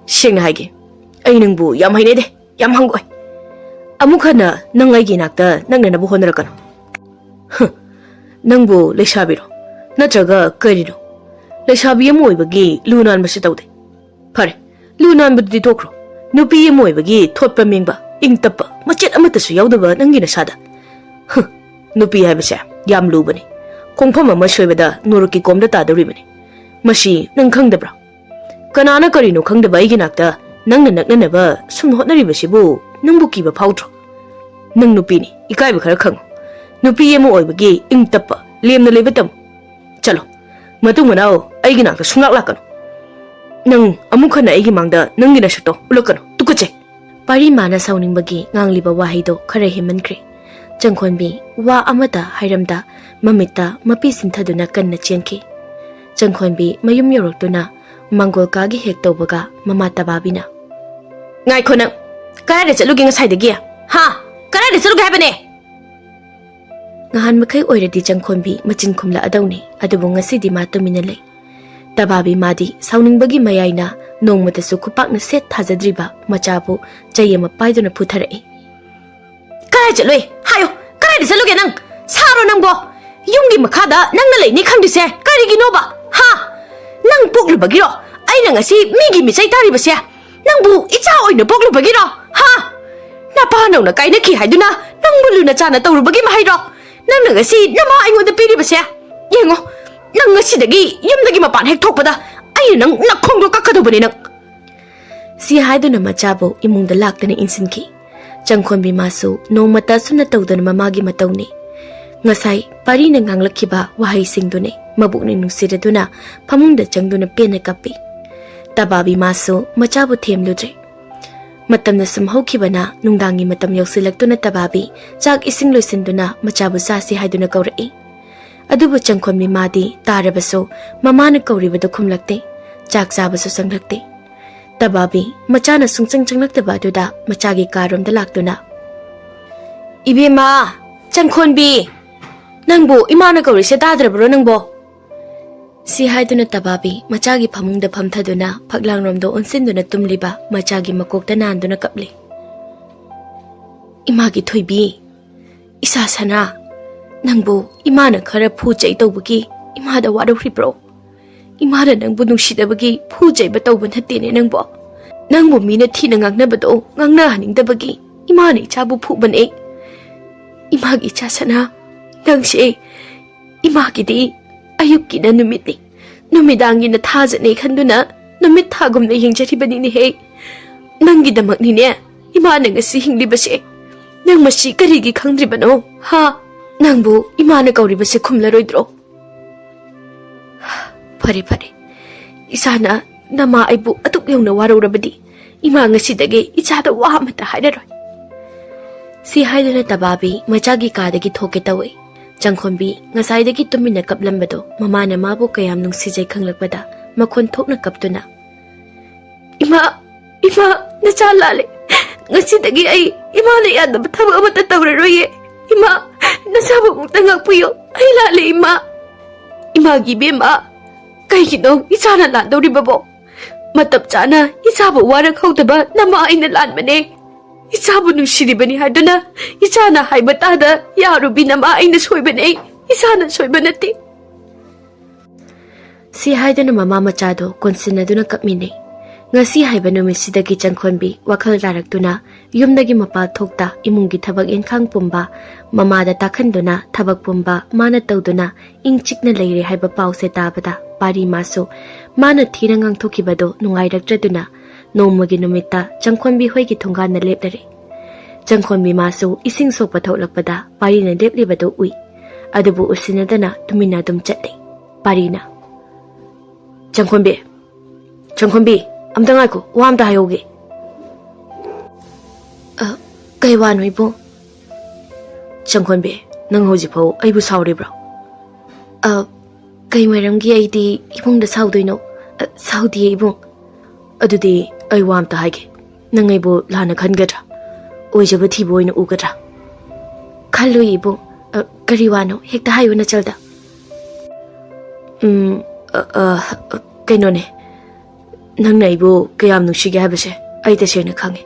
ꯁꯦꯡꯅ ꯍꯥꯏꯒꯦ, ꯑꯩ ꯅꯪꯕꯨ ꯌꯥꯝ ꯍꯩꯅꯗꯦ, ꯌꯥꯝ ꯍꯪꯒꯣꯏ꯫ ꯑꯃꯨꯛ ꯍꯟꯅ ꯅꯪ ꯑꯩꯒꯤ ꯏꯅꯥꯛꯇ ꯅꯛꯅꯅꯕ ꯍꯣꯠꯅꯔꯛꯀꯅꯨ꯫ ꯍ, ꯅꯪꯕꯨ ꯂꯩꯁꯥꯕꯤꯔꯣ? ꯅꯠꯇ꯭ꯔꯒ ꯀꯔꯤꯅꯣ? ꯂꯩꯁꯥꯕꯤ ꯑꯃ ꯑꯣꯏꯕꯒꯤ ꯂꯨ ꯅꯥꯟꯕꯁꯤ ꯇꯧꯗꯦ꯫ ꯐꯔꯦ, ꯂꯨ ꯅꯥꯟꯕꯗꯨꯗꯤ ꯇꯣꯛꯈ꯭ꯔꯣ꯫ ꯅꯨꯄꯤ ꯑꯃ ꯑꯣꯏꯕꯒꯤ ꯊꯣꯠꯄ ꯃꯦꯡꯕ, ꯏꯪ ꯇꯞꯄ ꯃꯆꯦꯠ ꯑꯃꯠꯇꯁꯨ ꯌꯥꯎꯗꯕ ꯅꯪꯒꯤ ꯅꯁꯥꯗ꯫ ꯍ, ꯅꯨꯄꯤ ꯍꯥꯏꯕꯁꯦ ꯌꯥꯝ ꯂꯨꯕꯅꯤ꯫ ꯈꯣꯡꯐꯝ ꯑꯃ ꯁꯣꯏꯕꯗ ꯅꯣꯔꯣꯛꯀꯤ ꯀꯣꯝꯗ ꯇꯥꯗꯧꯔꯤꯕꯅꯤ꯫ ꯃꯁꯤ ꯅꯪ ꯈꯪꯗꯕ꯭ꯔꯥ? ꯀꯅꯥꯅ ꯀꯔꯤꯅꯣ ꯈꯪꯗꯕ ꯑꯩꯒꯤ ꯅꯥꯛꯇ ꯅꯪꯅ ꯅꯛꯅꯅꯕ ꯁꯨꯝ ꯍꯣꯠꯅꯔꯤꯕꯁꯤꯕꯨ ꯅꯪꯕꯨ ꯀꯤꯕ ꯐꯥꯎꯗ꯭ꯔꯣ? ꯅꯪ ꯅꯨꯄꯤꯅꯤ, ꯏꯀꯥꯏꯕ ꯈꯔ ꯈꯪꯉꯨ꯫ ꯅꯨꯄꯤ ꯑꯃ ꯑꯣꯏꯕꯒꯤ ꯏꯪ ꯇꯞꯄ, ꯂꯦꯝꯅ ꯂꯩꯕ ꯇꯝꯃꯨ꯫ ꯆꯠꯂꯣ, ꯃꯇꯨꯡ ꯃꯅꯥꯎ ꯑꯩꯒꯤ ꯅꯥꯛꯇ ꯁꯨꯡꯂꯥꯛ ꯂꯥꯛꯀꯅꯨ꯫ ꯅꯪ ꯑꯃꯨꯛ ꯍꯟꯅ ꯑꯩꯒꯤ ꯃꯥꯡꯗ ꯅꯪꯒꯤ ꯅꯁꯛꯇꯣ ꯎꯠꯂꯛꯀꯅꯨ, ꯇꯨꯀꯠꯆꯩ꯫ ꯄꯥꯔꯤ ꯃꯥꯅ ꯁꯥꯎꯅꯤꯡꯕꯒꯤ ꯉꯥꯡꯂꯤꯕ ꯋꯥꯍꯩꯗꯣ ꯈꯔ ꯍꯦꯟꯃꯟꯈ꯭ꯔꯦ꯫ ꯆꯪꯈꯣꯟꯕꯤ ꯋꯥ ꯑꯃꯠꯇ ꯍꯥꯏꯔꯝꯗ ꯃꯃꯤꯠꯇ ꯃꯄꯤ ꯁꯤꯟꯊꯗꯨꯅ ꯀꯟꯅ ꯆꯦꯟꯈꯤ꯫ ꯆꯪꯈꯣꯟꯕꯤ ꯃꯌꯨꯝ ꯌꯧꯔꯛꯇꯨꯅ ꯃꯪꯒꯣꯜ ꯀꯥꯒꯤ ꯍꯦꯛ ꯇꯧꯕꯒ ꯃꯃꯥ ꯇꯕꯥꯕꯤꯅ, "ꯉꯥꯏꯈꯣ ꯅꯪ, ꯀꯗꯥꯏꯗ ꯆꯠꯂꯨꯒꯦ ꯉꯁꯥꯏꯗꯒꯤ? ꯍꯥ? ꯀꯗꯥꯏꯗ ꯆꯠꯂꯨꯒꯦ ꯍꯥꯏꯕꯅꯦ?" ꯉꯍꯥꯟ ꯃꯈꯩ ꯑꯣꯏꯔꯗꯤ ꯆꯪꯈꯣꯟꯕꯤ ꯃꯆꯤꯟ ꯈꯨꯝꯂꯛꯑꯗꯧꯅꯤ, ꯑꯗꯨꯕꯨ ꯉꯁꯤꯗꯤ ꯃꯥ ꯇꯨꯃꯤꯟꯅ ꯂꯩ꯫ ꯇꯕꯥꯕꯤ ꯃꯥꯗꯤ ꯁꯥꯎꯅꯤꯡꯕꯒꯤ ꯃꯌꯥꯏꯅ ꯅꯣꯡꯃꯇꯁꯨ ꯈꯨꯄꯥꯛꯅ ꯁꯦꯠ ꯊꯥꯖꯗ꯭ꯔꯤꯕ ꯃꯆꯥꯕꯨ ꯆꯩ ꯑꯃ ꯄꯥꯏꯗꯨꯅ ꯐꯨꯊꯔꯛꯏ꯫ "ꯀꯗꯥꯏ ꯆꯠꯂꯨꯏ? ꯍꯥꯏꯌꯨ, ꯀꯗꯥꯏꯗ ꯆꯠꯂꯨꯒꯦ ꯅꯪ? ꯁꯥꯔꯣ ꯅꯪꯕꯣ? ꯌꯨꯝꯒꯤ ꯃꯈꯥꯗ ꯅꯪꯅ ꯂꯩꯅꯤ ꯈꯪꯗ꯭ꯔꯤꯁꯦ ꯀꯔꯤꯒꯤꯅꯣꯕ? ꯍꯥ? ꯅꯪ ꯄꯣꯛꯂꯨꯕꯒꯤꯔꯣ ꯑꯩꯅ ꯉꯁꯤ ꯃꯤꯒꯤ ꯃꯤꯆꯩ ꯇꯥꯔꯤꯕꯁꯦ? ꯅꯪꯕꯨ ꯏꯆꯥ ꯑꯣꯏꯅ ꯄꯣꯛꯂꯨꯕꯒꯤꯔꯣ? ꯍꯥ? ꯅꯄꯥ ꯅꯧꯅ ꯀꯥꯏꯅꯈꯤ ꯍꯥꯏꯗꯨꯅ ꯅꯪꯕꯨ ꯂꯨꯅ ꯆꯥꯅ ꯇꯧꯔꯨꯕꯒꯤ ꯃꯍꯩꯔꯣ ꯅꯪꯅ ꯉꯁꯤ ꯅꯃꯥ ꯑꯩꯉꯣꯟꯗ ꯄꯤꯔꯤꯕꯁꯦ? ꯌꯦꯡꯉꯣ, ꯅꯪ ꯉꯁꯤꯗꯒꯤ ꯌꯨꯝꯗꯒꯤ ꯃꯄꯥꯟ ꯍꯦꯛ ꯊꯣꯛꯄꯗ ꯑꯩꯅ ꯅꯪ ꯅꯈꯣꯡꯗꯣ ꯀꯛꯀꯗꯧꯕꯅꯤ ꯅꯪ!" ꯁꯤ ꯍꯥꯏꯗꯨꯅ ꯃꯆꯥꯕꯨ ꯏꯃꯨꯡꯗ ꯂꯥꯛꯇꯅ ꯏꯟꯁꯤꯟꯈꯤ꯫ ꯆꯪꯈꯣꯟꯕꯤ ꯃꯥꯁꯨ ꯅꯣꯡꯃꯇ ꯑꯁꯨꯝꯅ ꯇꯧꯗꯅ ꯃꯃꯥꯒꯤ ꯃꯇꯧꯅꯤ꯫ ꯉꯁꯥꯏ ꯄꯥꯔꯤꯅ ꯉꯥꯡꯂꯛꯈꯤꯕ ꯋꯥꯍꯩꯁꯤꯡꯗꯨꯅꯤ ꯃꯕꯨꯛꯅꯤꯡ ꯅꯨꯡꯁꯤꯔꯗꯨꯅ ꯐꯃꯨꯡꯗ ꯆꯪꯗꯨꯅ ꯄꯦꯟꯅ ꯀꯞꯄꯤ꯫ ꯇꯕꯥꯕꯤ ꯃꯥꯁꯨ ꯃꯆꯥꯕꯨ ꯊꯦꯝꯂꯨꯗ꯭ꯔꯦ꯫ ꯃꯇꯝꯅ ꯁꯨꯝ ꯍꯧꯈꯤꯕꯅ ꯅꯨꯡꯗꯥꯡꯒꯤ ꯃꯇꯝ ꯌꯧꯁꯤꯜꯂꯛꯇꯨꯅ ꯇꯕꯥꯕꯤ ꯆꯥꯛ ꯏꯁꯤꯡ ꯂꯣꯏꯁꯤꯟꯗꯨꯅ ꯃꯆꯥꯕꯨ ꯆꯥꯁꯤ ꯍꯥꯏꯗꯨꯅ ꯀꯧꯔꯛꯏ꯫ ꯑꯗꯨꯕꯨ ꯆꯪꯈꯣꯟꯕꯤ ꯃꯥꯗꯤ ꯇꯥꯔꯕꯁꯨ ꯃꯃꯥꯅ ꯀꯧꯔꯤꯕꯗꯨ ꯈꯨꯝꯂꯛꯇꯦ꯫ ꯆꯥꯛ ꯆꯥꯕꯁꯨ ꯆꯪꯂꯛꯇꯦ꯫ ꯇꯕꯥꯕꯤ ꯃꯆꯥꯅ ꯁꯨꯡꯆꯪ ꯆꯪꯂꯛꯇꯕ ꯑꯗꯨꯗ ꯃꯆꯥꯒꯤ ꯀꯥꯔꯣꯝꯗ ꯂꯥꯛꯇꯨꯅ, "ꯏꯕꯦꯝꯃ, ꯆꯪꯈꯣꯟꯕꯤ!" ꯅꯪꯕꯨ ꯏꯃꯥꯅ ꯀꯧꯔꯤꯁꯦ ꯇꯥꯗ꯭ꯔꯕ꯭ꯔꯣ ꯅꯪꯕꯣ? ꯁꯤ ꯍꯥꯏꯗꯨꯅ ꯇꯕꯥꯕꯤ ꯃꯆꯥꯒꯤ ꯐꯃꯨꯡꯗ ꯐꯝꯊꯗꯨꯅ ꯐꯛꯂꯥꯡꯂꯣꯝꯗ ꯑꯣꯟꯁꯤꯟꯗꯨꯅ ꯇꯨꯝꯂꯤꯕ ꯃꯆꯥꯒꯤ ꯃꯀꯣꯛꯇ ꯅꯥꯟꯗꯨꯅ ꯀꯞꯂꯤ꯫ "ꯏꯃꯥꯒꯤ ꯊꯣꯏꯕꯤ, ꯏꯆꯥ ꯁꯅꯥ, ꯅꯪꯕꯨ ꯏꯃꯥꯅ ꯈꯔ ꯐꯨ ꯆꯩ ꯇꯧꯕꯒꯤ ꯏꯃꯥꯗ ꯋꯥꯔꯧꯔꯤꯕ꯭ꯔꯣ? ꯏꯃꯥꯅ ꯅꯪꯕꯨ ꯅꯨꯡꯁꯤꯗꯕꯒꯤ ꯐꯨ ꯆꯩꯕ ꯇꯧꯕ ꯅꯠꯇꯦꯅꯦ ꯅꯪꯕꯣ꯫ ꯅꯪꯕꯨ ꯃꯤꯅ ꯊꯤꯅ ꯉꯥꯡꯅꯕꯗꯣ ꯉꯥꯡꯅꯍꯟꯅꯤꯡꯗꯕꯒꯤ ꯏꯃꯥꯅ ꯏꯆꯥꯕꯨ ꯐꯨꯕꯅꯦ꯫ ꯏꯃꯥꯒꯤ ꯏꯆꯥ ꯁꯅꯥ, ꯅꯪꯁꯦ ꯏꯃꯥꯒꯤꯗꯤ ꯑꯌꯨꯛꯀꯤꯅ ꯅꯨꯃꯤꯠꯅꯤ, ꯅꯨꯃꯤꯗꯥꯡꯒꯤꯅ ꯊꯥꯖꯅꯦ ꯈꯟꯗꯨꯅ ꯅꯨꯃꯤꯠ ꯊꯥꯒꯨꯝꯅ ꯌꯦꯡꯖꯔꯤꯕꯅꯤꯅꯦꯍꯦ꯫ ꯅꯪꯒꯤꯗꯃꯛꯅꯤꯅꯦ ꯏꯃꯥꯅ ꯉꯁꯤ ꯍꯤꯡꯂꯤꯕꯁꯦ꯫ ꯅꯪ ꯃꯁꯤ ꯀꯔꯤꯒꯤ ꯈꯪꯗ꯭ꯔꯤꯕꯅꯣ? ꯍꯥ? ꯅꯪꯕꯨ ꯏꯃꯥꯅ ꯀꯧꯔꯤꯕꯁꯦ ꯈꯨꯝꯂꯔꯣꯏꯗ꯭ꯔꯣ?" "ꯐꯔꯦ, ꯐꯔꯦ꯫ ꯏꯆꯥꯅ ꯅꯃꯥ ꯑꯩꯕꯨ ꯑꯗꯨꯛ ꯌꯧꯅ ꯋꯥꯔꯧꯔꯕꯗꯤ ꯏꯃꯥ ꯉꯁꯤꯗꯒꯤ ꯏꯆꯥꯗ ꯋꯥ ꯑꯃꯠꯇ ꯍꯥꯏꯔꯔꯣꯏ꯫" ꯁꯤ ꯍꯥꯏꯗꯨꯅ ꯇꯕꯥꯕꯤ ꯃꯆꯥꯒꯤ ꯀꯥꯗꯒꯤ ꯊꯣꯛꯀꯦ ꯇꯧꯏ꯫ ꯆꯪꯈꯣꯟꯕꯤ ꯉꯁꯥꯏꯗꯒꯤ ꯇꯨꯃꯤꯟꯅ ꯀꯞꯂꯝꯕꯗꯣ ꯃꯃꯥꯅ ꯃꯥꯕꯨ ꯀꯌꯥꯝ ꯅꯨꯡꯁꯤꯖꯩ ꯈꯪꯂꯛꯄꯗ ꯃꯈꯣꯟ ꯊꯣꯛꯅ ꯀꯞꯇꯨꯅ, "ꯏꯃꯥ, ꯏꯃꯥ, ꯅꯆꯥ ꯂꯥꯜꯂꯦ꯫ ꯉꯁꯤꯗꯒꯤ ꯑꯩ ꯏꯃꯥꯅ ꯌꯥꯗꯕ ꯊꯕꯛ ꯑꯃꯠꯇ ꯇꯧꯔꯔꯣꯏꯌꯦ꯫ ꯏꯃꯥ, ꯅꯆꯥꯕꯨ ꯑꯃꯨꯛꯇ ꯉꯥꯛꯄꯤꯌꯨ꯫ ꯑꯩ ꯂꯥꯜꯂꯦ ꯏꯃꯥ꯫ ꯏꯃꯥꯒꯤ ꯏꯕꯦꯝꯃ, ꯀꯩꯒꯤꯅꯣ ꯏꯆꯥꯅ ꯂꯥꯟꯗꯧꯔꯤꯕꯕꯣ? ꯃꯇꯝ ꯆꯥꯅ ꯏꯆꯥꯕꯨ ꯋꯥꯔꯛꯍꯧꯗꯕ ꯅꯃꯥ ꯑꯩꯅ ꯂꯥꯟꯕꯅꯦ꯫ ꯏꯆꯥꯕꯨ ꯅꯨꯡꯁꯤꯔꯤꯕꯅꯤ ꯍꯥꯏꯗꯨꯅ ꯏꯆꯥꯅ ꯍꯥꯏꯕ ꯇꯥꯗ ꯌꯥꯔꯨꯕꯤ ꯅꯃꯥ ꯑꯩꯅ ꯁꯣꯏꯕꯅꯦ꯫ ꯏꯆꯥꯅ ꯁꯣꯏꯕ ꯅꯠꯇꯦ꯫" ꯁꯤ ꯍꯥꯏꯗꯨꯅ ꯃꯃꯥ ꯃꯆꯥꯗꯣ ꯀꯣꯟꯁꯤꯟꯅꯗꯨꯅ ꯀꯞꯃꯤꯟꯅꯩ꯫ ꯉꯁꯤ ꯍꯥꯏꯕ ꯅꯨꯃꯤꯠꯁꯤꯗꯒꯤ ꯆꯪꯈꯣꯟꯕꯤ ꯋꯥꯈꯜ ꯇꯥꯔꯛꯇꯨꯅ ꯌꯨꯝꯗꯒꯤ ꯃꯄꯥꯟ ꯊꯣꯛꯇ ꯏꯃꯨꯡꯒꯤ ꯊꯕꯛ ꯏꯟꯈꯥꯡ ꯄꯨꯝꯕ ꯃꯃꯥꯗ ꯇꯥꯛꯍꯟꯗꯨꯅ ꯊꯕꯛ ꯄꯨꯝꯕ ꯃꯥꯅ ꯇꯧꯗꯨꯅ ꯏꯪ ꯆꯤꯛꯅ ꯂꯩꯔꯦ ꯍꯥꯏꯕ ꯄꯥꯎꯁꯦ ꯇꯥꯕꯗ ꯄꯥꯔꯤ ꯃꯥꯁꯨ ꯃꯥꯅ ꯊꯤꯅ ꯉꯥꯡꯊꯣꯛꯈꯤꯕꯗꯣ ꯅꯨꯡꯉꯥꯏꯔꯛꯇ꯭ꯔꯗꯨꯅ ꯅꯣꯡꯃꯒꯤ ꯅꯨꯃꯤꯠꯇ ꯆꯪꯈꯣꯟꯕꯤ ꯍꯣꯏꯒꯤ ꯊꯣꯡꯒꯥꯟꯗ ꯂꯦꯞꯂꯔꯦ꯫ ꯆꯪꯈꯣꯟꯕꯤ ꯃꯥꯁꯨ ꯏꯁꯤꯡ ꯁꯣꯛꯄ ꯊꯣꯛꯂꯛꯄꯗ ꯄꯥꯔꯤꯅ ꯂꯦꯞꯂꯤꯕꯗꯨ ꯎꯏ꯫ ꯑꯗꯨꯕꯨ ꯎꯁꯤꯟꯅꯗꯅ ꯇꯨꯃꯤꯟꯅ ꯑꯗꯨꯝ ꯆꯠꯂꯤ꯫ ꯄꯥꯔꯤꯅ, "ꯆꯪꯈꯣꯟꯕꯤ, ꯆꯪꯈꯣꯟꯕꯤ, ꯑꯝꯇ ꯉꯥꯏꯈꯣ, ꯋꯥ ꯑꯝꯇ ꯍꯥꯏꯍꯧꯒꯦ꯫" "ꯑ, ꯀꯩ ꯋꯥꯅꯣ ꯏꯕꯨꯡ?" "ꯆꯪꯈꯣꯟꯕꯤ, ꯅꯪ ꯍꯧꯖꯤꯛꯐꯥꯎ ꯑꯩꯕꯨ ꯁꯥꯎꯔꯤꯕ꯭ꯔꯣ?" "ꯑ, ꯀꯩ ꯃꯔꯝꯒꯤ ꯑꯩꯗꯤ ꯏꯕꯨꯡꯗ ꯁꯥꯎꯗꯣꯏꯅꯣ? ꯑ, ꯁꯥꯎꯗꯤꯌꯦ ꯏꯕꯨꯡ꯫" "ꯑꯗꯨꯗꯤ ꯑꯩ ꯋꯥ ꯑꯝꯇ ꯍꯥꯏꯒꯦ꯫ ꯅꯪ ꯑꯩꯕꯨ ꯂꯥꯟꯅ ꯈꯟꯒꯗ꯭ꯔꯥ? ꯑꯣꯏꯖꯕ ꯊꯤꯕ ꯑꯣꯏꯅ ꯎꯒꯗ꯭ꯔꯥ?" "ꯈꯜꯂꯨꯏ ꯏꯕꯨꯡ, ꯑ, ꯀꯔꯤ ꯋꯥꯅꯣ? ꯍꯦꯛꯇ ꯍꯥꯏꯌꯨ ꯅꯆꯜꯗ꯫ ꯎꯝ, ꯑ, ꯑ, ꯀꯩꯅꯣꯅꯦ, ꯅꯪꯅ ꯑꯩꯕꯨ ꯀꯌꯥꯝ ꯅꯨꯡꯁꯤꯒꯦ ꯍꯥꯏꯕꯁꯦ ꯑꯩ ꯇꯁꯦꯡꯅ ꯈꯪꯉꯦ꯫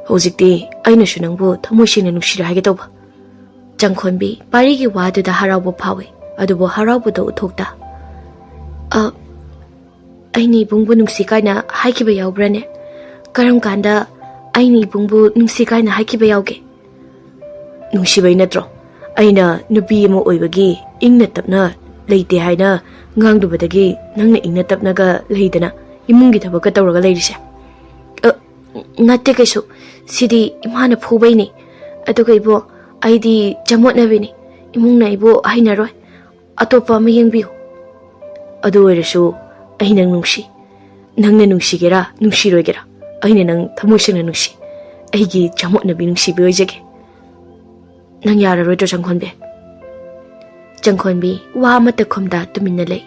ꯍꯧꯖꯤꯛꯇꯤ ꯑꯩꯅꯁꯨ ꯅꯪꯕꯨ ꯊꯃꯣꯏ ꯁꯦꯡꯅ ꯅꯨꯡꯁꯤꯔꯦ ꯍꯥꯏꯒꯦ ꯇꯧꯕ꯫ ꯆꯪꯈꯣꯟꯕꯤ ꯄꯥꯔꯤꯒꯤ ꯋꯥꯗꯨꯗ ꯍꯔꯥꯎꯕ ꯐꯥꯎꯏ, ꯑꯗꯨꯕꯨ ꯍꯔꯥꯎꯕꯗꯣ ꯎꯠꯊꯣꯛꯇ꯫ "ꯑ, ꯑꯩꯅ ꯏꯕꯨꯡꯕꯨ ꯅꯨꯡꯁꯤ ꯀꯥꯏꯅ ꯍꯥꯏꯈꯤꯕ ꯌꯥꯎꯕ꯭ꯔꯥꯅꯦ? ꯀꯔꯝ ꯀꯥꯟꯗ ꯑꯩꯅ ꯏꯕꯨꯡꯕꯨ ꯅꯨꯡꯁꯤ ꯀꯥꯏꯅ ꯍꯥꯏꯈꯤꯕ ꯌꯥꯎꯒꯦ?" "ꯅꯨꯡꯁꯤꯕꯩ ꯅꯠꯇ꯭ꯔꯣ ꯑꯩꯅ ꯅꯨꯄꯤ ꯑꯃ ꯑꯣꯏꯕꯒꯤ ꯏꯪꯅ ꯇꯞꯅ ꯂꯩꯇꯦ ꯍꯥꯏꯅ ꯉꯥꯡꯂꯨꯕꯗꯒꯤ ꯅꯪꯅ ꯏꯪꯅ ꯇꯞꯅꯒ ꯂꯩꯗꯅ ꯏꯃꯨꯡꯒꯤ ꯊꯕꯛꯀ ꯇꯧꯔꯒ ꯂꯩꯔꯤꯁꯦ?" "ꯑ, ꯅꯠꯇꯦ ꯀꯩꯁꯨ꯫ ꯁꯤꯗꯤ ꯏꯃꯥꯅ ꯐꯨꯕꯩꯅꯤ꯫ ꯑꯗꯨꯒ ꯏꯕꯣ, ꯑꯩꯗꯤ ꯆꯃꯣꯠꯅꯕꯤꯅꯤ꯫ ꯏꯃꯨꯡꯅ ꯑꯩꯕꯨ ꯍꯩꯅꯔꯣꯏ꯫ ꯑꯇꯣꯞꯄ ꯑꯃ ꯌꯦꯡꯕꯤꯌꯨ꯫" "ꯑꯗꯨ ꯑꯣꯏꯔꯁꯨ ꯑꯩ ꯅꯪ ꯅꯨꯡꯁꯤ꯫ ꯅꯪꯅ ꯅꯨꯡꯁꯤꯒꯦꯔꯥ ꯅꯨꯡꯁꯤꯔꯣꯏꯒꯦꯔꯥ, ꯑꯩꯅ ꯅꯪ ꯊꯃꯣꯏ ꯁꯦꯡꯅ ꯅꯨꯡꯁꯤ꯫ ꯑꯩꯒꯤ ꯆꯃꯣꯠꯅꯕꯤ ꯅꯨꯡꯁꯤꯕꯤ ꯑꯣꯏꯖꯒꯦ꯫ ꯅꯪ ꯌꯥꯔꯔꯣꯏꯗ꯭ꯔꯣ, ꯆꯪꯈꯣꯟꯕꯤ?" ꯆꯪꯈꯣꯟꯕꯤ ꯋꯥ ꯑꯃꯠꯇ ꯈꯨꯝꯗ ꯇꯨꯃꯤꯟꯅ ꯂꯩ꯫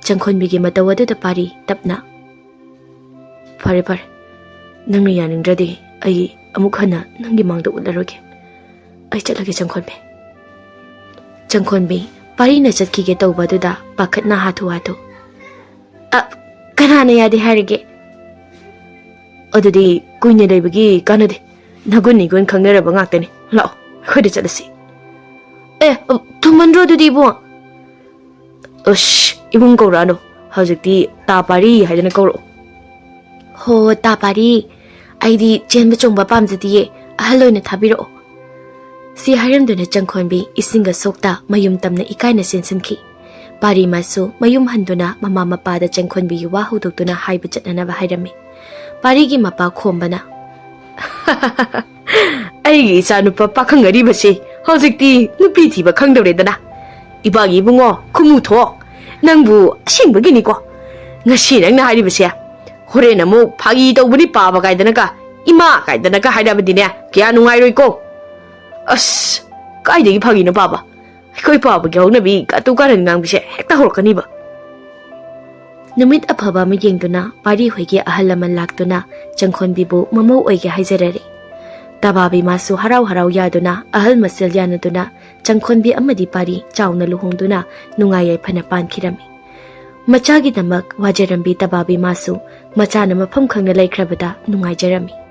ꯆꯪꯈꯣꯟꯕꯤꯒꯤ ꯃꯇꯧ ꯑꯗꯨꯗ ꯄꯥꯔꯤ ꯇꯞꯅ, "ꯐꯔꯦ, ꯐꯔꯦ꯫ ꯅꯪꯅ ꯌꯥꯅꯤꯡꯗ꯭ꯔꯗꯤ ꯑꯩ ꯑꯃꯨꯛ ꯍꯟꯅ ꯅꯪꯒꯤ ꯃꯥꯡꯗ ꯎꯠꯂꯔꯣꯏꯒꯦ꯫ ꯑꯩ ꯆꯠꯂꯒꯦ, ꯆꯪꯈꯣꯟꯕꯤ꯫" ꯆꯪꯈꯣꯟꯕꯤ ꯄꯥꯔꯤꯅ ꯆꯠꯈꯤꯒꯦ ꯇꯧꯕ ꯑꯗꯨꯗ ꯄꯥꯈꯠꯅ ꯍꯥꯊꯨ ꯍꯥꯊꯨ, "ꯑ, ꯀꯅꯥꯅ ꯌꯥꯗꯦ ꯍꯥꯏꯔꯒꯦ?" "ꯑꯗꯨꯗꯤ ꯀꯨꯏꯅ ꯂꯩꯕꯒꯤ ꯀꯥꯟꯅꯗꯦ꯫ ꯅꯒꯨꯟ ꯏꯒꯨꯟ ꯈꯪꯅꯔꯕ ꯉꯥꯛꯇꯅꯤ꯫ ꯂꯥꯛꯑꯣ, ꯑꯩꯈꯣꯏꯗ ꯆꯠꯂꯁꯤ꯫" "ꯑꯦ, ꯊꯨꯃꯟꯗ꯭ꯔꯣ ꯑꯗꯨꯗꯤ, ꯏꯕꯨꯡ?" "ꯑꯁ, ꯏꯕꯨꯡ ꯀꯧꯔꯛꯑꯅꯨ꯫ ꯍꯧꯖꯤꯛꯇꯤ ꯇꯥ ꯄꯥꯔꯤ ꯍꯥꯏꯗꯅ ꯀꯧꯔꯛꯑꯣ꯫" "ꯍꯣ, ꯇꯥ ꯄꯥꯔꯤ, ꯑꯩꯗꯤ ꯆꯦꯟꯕ ꯆꯣꯡꯕ ꯄꯥꯝꯖꯗꯤꯌꯦ, ꯑꯍꯜ ꯑꯣꯏꯅ ꯊꯥꯕꯤꯔꯛꯑꯣ꯫" ꯁꯤ ꯍꯥꯏꯔꯝꯗꯨꯅ ꯆꯪꯈꯣꯟꯕꯤ ꯏꯁꯤꯡꯒ ꯁꯣꯛꯇ ꯃꯌꯨꯝ ꯇꯝꯅ ꯏꯀꯥꯏꯅ ꯆꯦꯟꯁꯤꯟꯈꯤ꯫ ꯄꯥꯔꯤ ꯃꯥꯁꯨ ꯃꯌꯨꯝ ꯍꯟꯗꯨꯅ ꯃꯃꯥ ꯃꯄꯥꯗ ꯆꯪꯈꯣꯟꯕꯤꯒꯤ ꯋꯥ ꯍꯧꯗꯣꯛꯇꯨꯅ ꯍꯥꯏꯕ ꯆꯠꯅꯅꯕ ꯍꯥꯏꯔꯝꯃꯤ꯫ ꯄꯥꯔꯤꯒꯤ ꯃꯄꯥ ꯈꯣꯝꯕꯅ, "ꯑꯩꯒꯤ ꯏꯆꯥꯅꯨꯄꯥ ꯄꯥꯈꯪ ꯑꯔꯤꯕꯁꯤ ꯍꯧꯖꯤꯛꯇꯤ ꯅꯨꯄꯤ ꯊꯤꯕ ꯈꯪꯗꯧꯔꯦꯗꯅ꯫ ꯏꯕꯥꯒꯤ ꯏꯕꯨꯡꯉꯣ, ꯈꯨꯃꯨ ꯊꯣꯛ, ꯅꯪꯕꯨ ꯑꯁꯦꯡꯕꯒꯤꯅꯤꯀꯣ꯫ ꯉꯁꯤ ꯅꯪꯅ ꯍꯥꯏꯔꯤꯕꯁꯦ, ꯍꯣꯔꯦꯟ ꯑꯃꯨꯛ ꯐꯥꯒꯤ ꯇꯧꯕꯅꯤ ꯄꯥꯕ ꯀꯥꯏꯗꯅꯒ, ꯏꯃꯥ ꯀꯥꯏꯗꯅꯒ ꯍꯥꯏꯔꯕꯗꯤꯅꯦ, ꯀꯌꯥ ꯅꯨꯡꯉꯥꯏꯔꯣꯏꯀꯣ꯫ ꯑꯁ, ꯀꯥꯏꯗꯒꯤ ꯐꯥꯒꯤꯅꯣ ꯄꯥꯕ? ꯑꯩꯈꯣꯏ ꯄꯥꯕꯒꯤ ꯍꯧꯅꯕꯤ ꯀꯥꯇꯨ ꯀꯥꯔꯟ ꯉꯥꯡꯕꯤꯁꯦ ꯍꯦꯛꯇ ꯍꯧꯔꯛꯀꯅꯤꯕ꯫" ꯅꯨꯃꯤꯠ ꯑꯐꯕ ꯑꯃ ꯌꯦꯡꯗꯨꯅ ꯄꯥꯔꯤ ꯍꯣꯏꯒꯤ ꯑꯍꯜ ꯂꯃꯟ ꯂꯥꯛꯇꯨꯅ ꯆꯪꯈꯣꯟꯕꯤꯕꯨ ꯃꯃꯧ ꯑꯣꯏꯒꯦ ꯍꯥꯏꯖꯔꯔꯦ꯫ ꯇꯕꯥꯕꯤꯃꯥꯁꯨ ꯍꯔꯥꯎ ꯍꯔꯥꯎ ꯌꯥꯗꯨꯅ ꯑꯍꯜ ꯃꯁꯦꯜ ꯌꯥꯅꯗꯨꯅ ꯆꯪꯈꯣꯟꯕꯤ ꯑꯃꯗꯤ ꯄꯥꯔꯤ ꯆꯥꯎꯅ ꯂꯨꯍꯣꯡꯗꯨꯅ ꯅꯨꯡꯉꯥꯏ ꯌꯥꯏꯐꯅ ꯄꯥꯟꯈꯤꯔꯝꯃꯤ꯫ ꯃꯆꯥꯒꯤꯗꯃꯛ ꯋꯥꯖꯔꯝꯕꯤ ꯇꯕꯥꯕꯤꯃꯥꯁꯨ ꯃꯆꯥꯅ ꯃꯐꯝ ꯈꯪꯅ ꯂꯩꯈ꯭ꯔꯕꯗ ꯅꯨꯡꯉꯥꯏꯖꯔꯝꯃꯤ꯫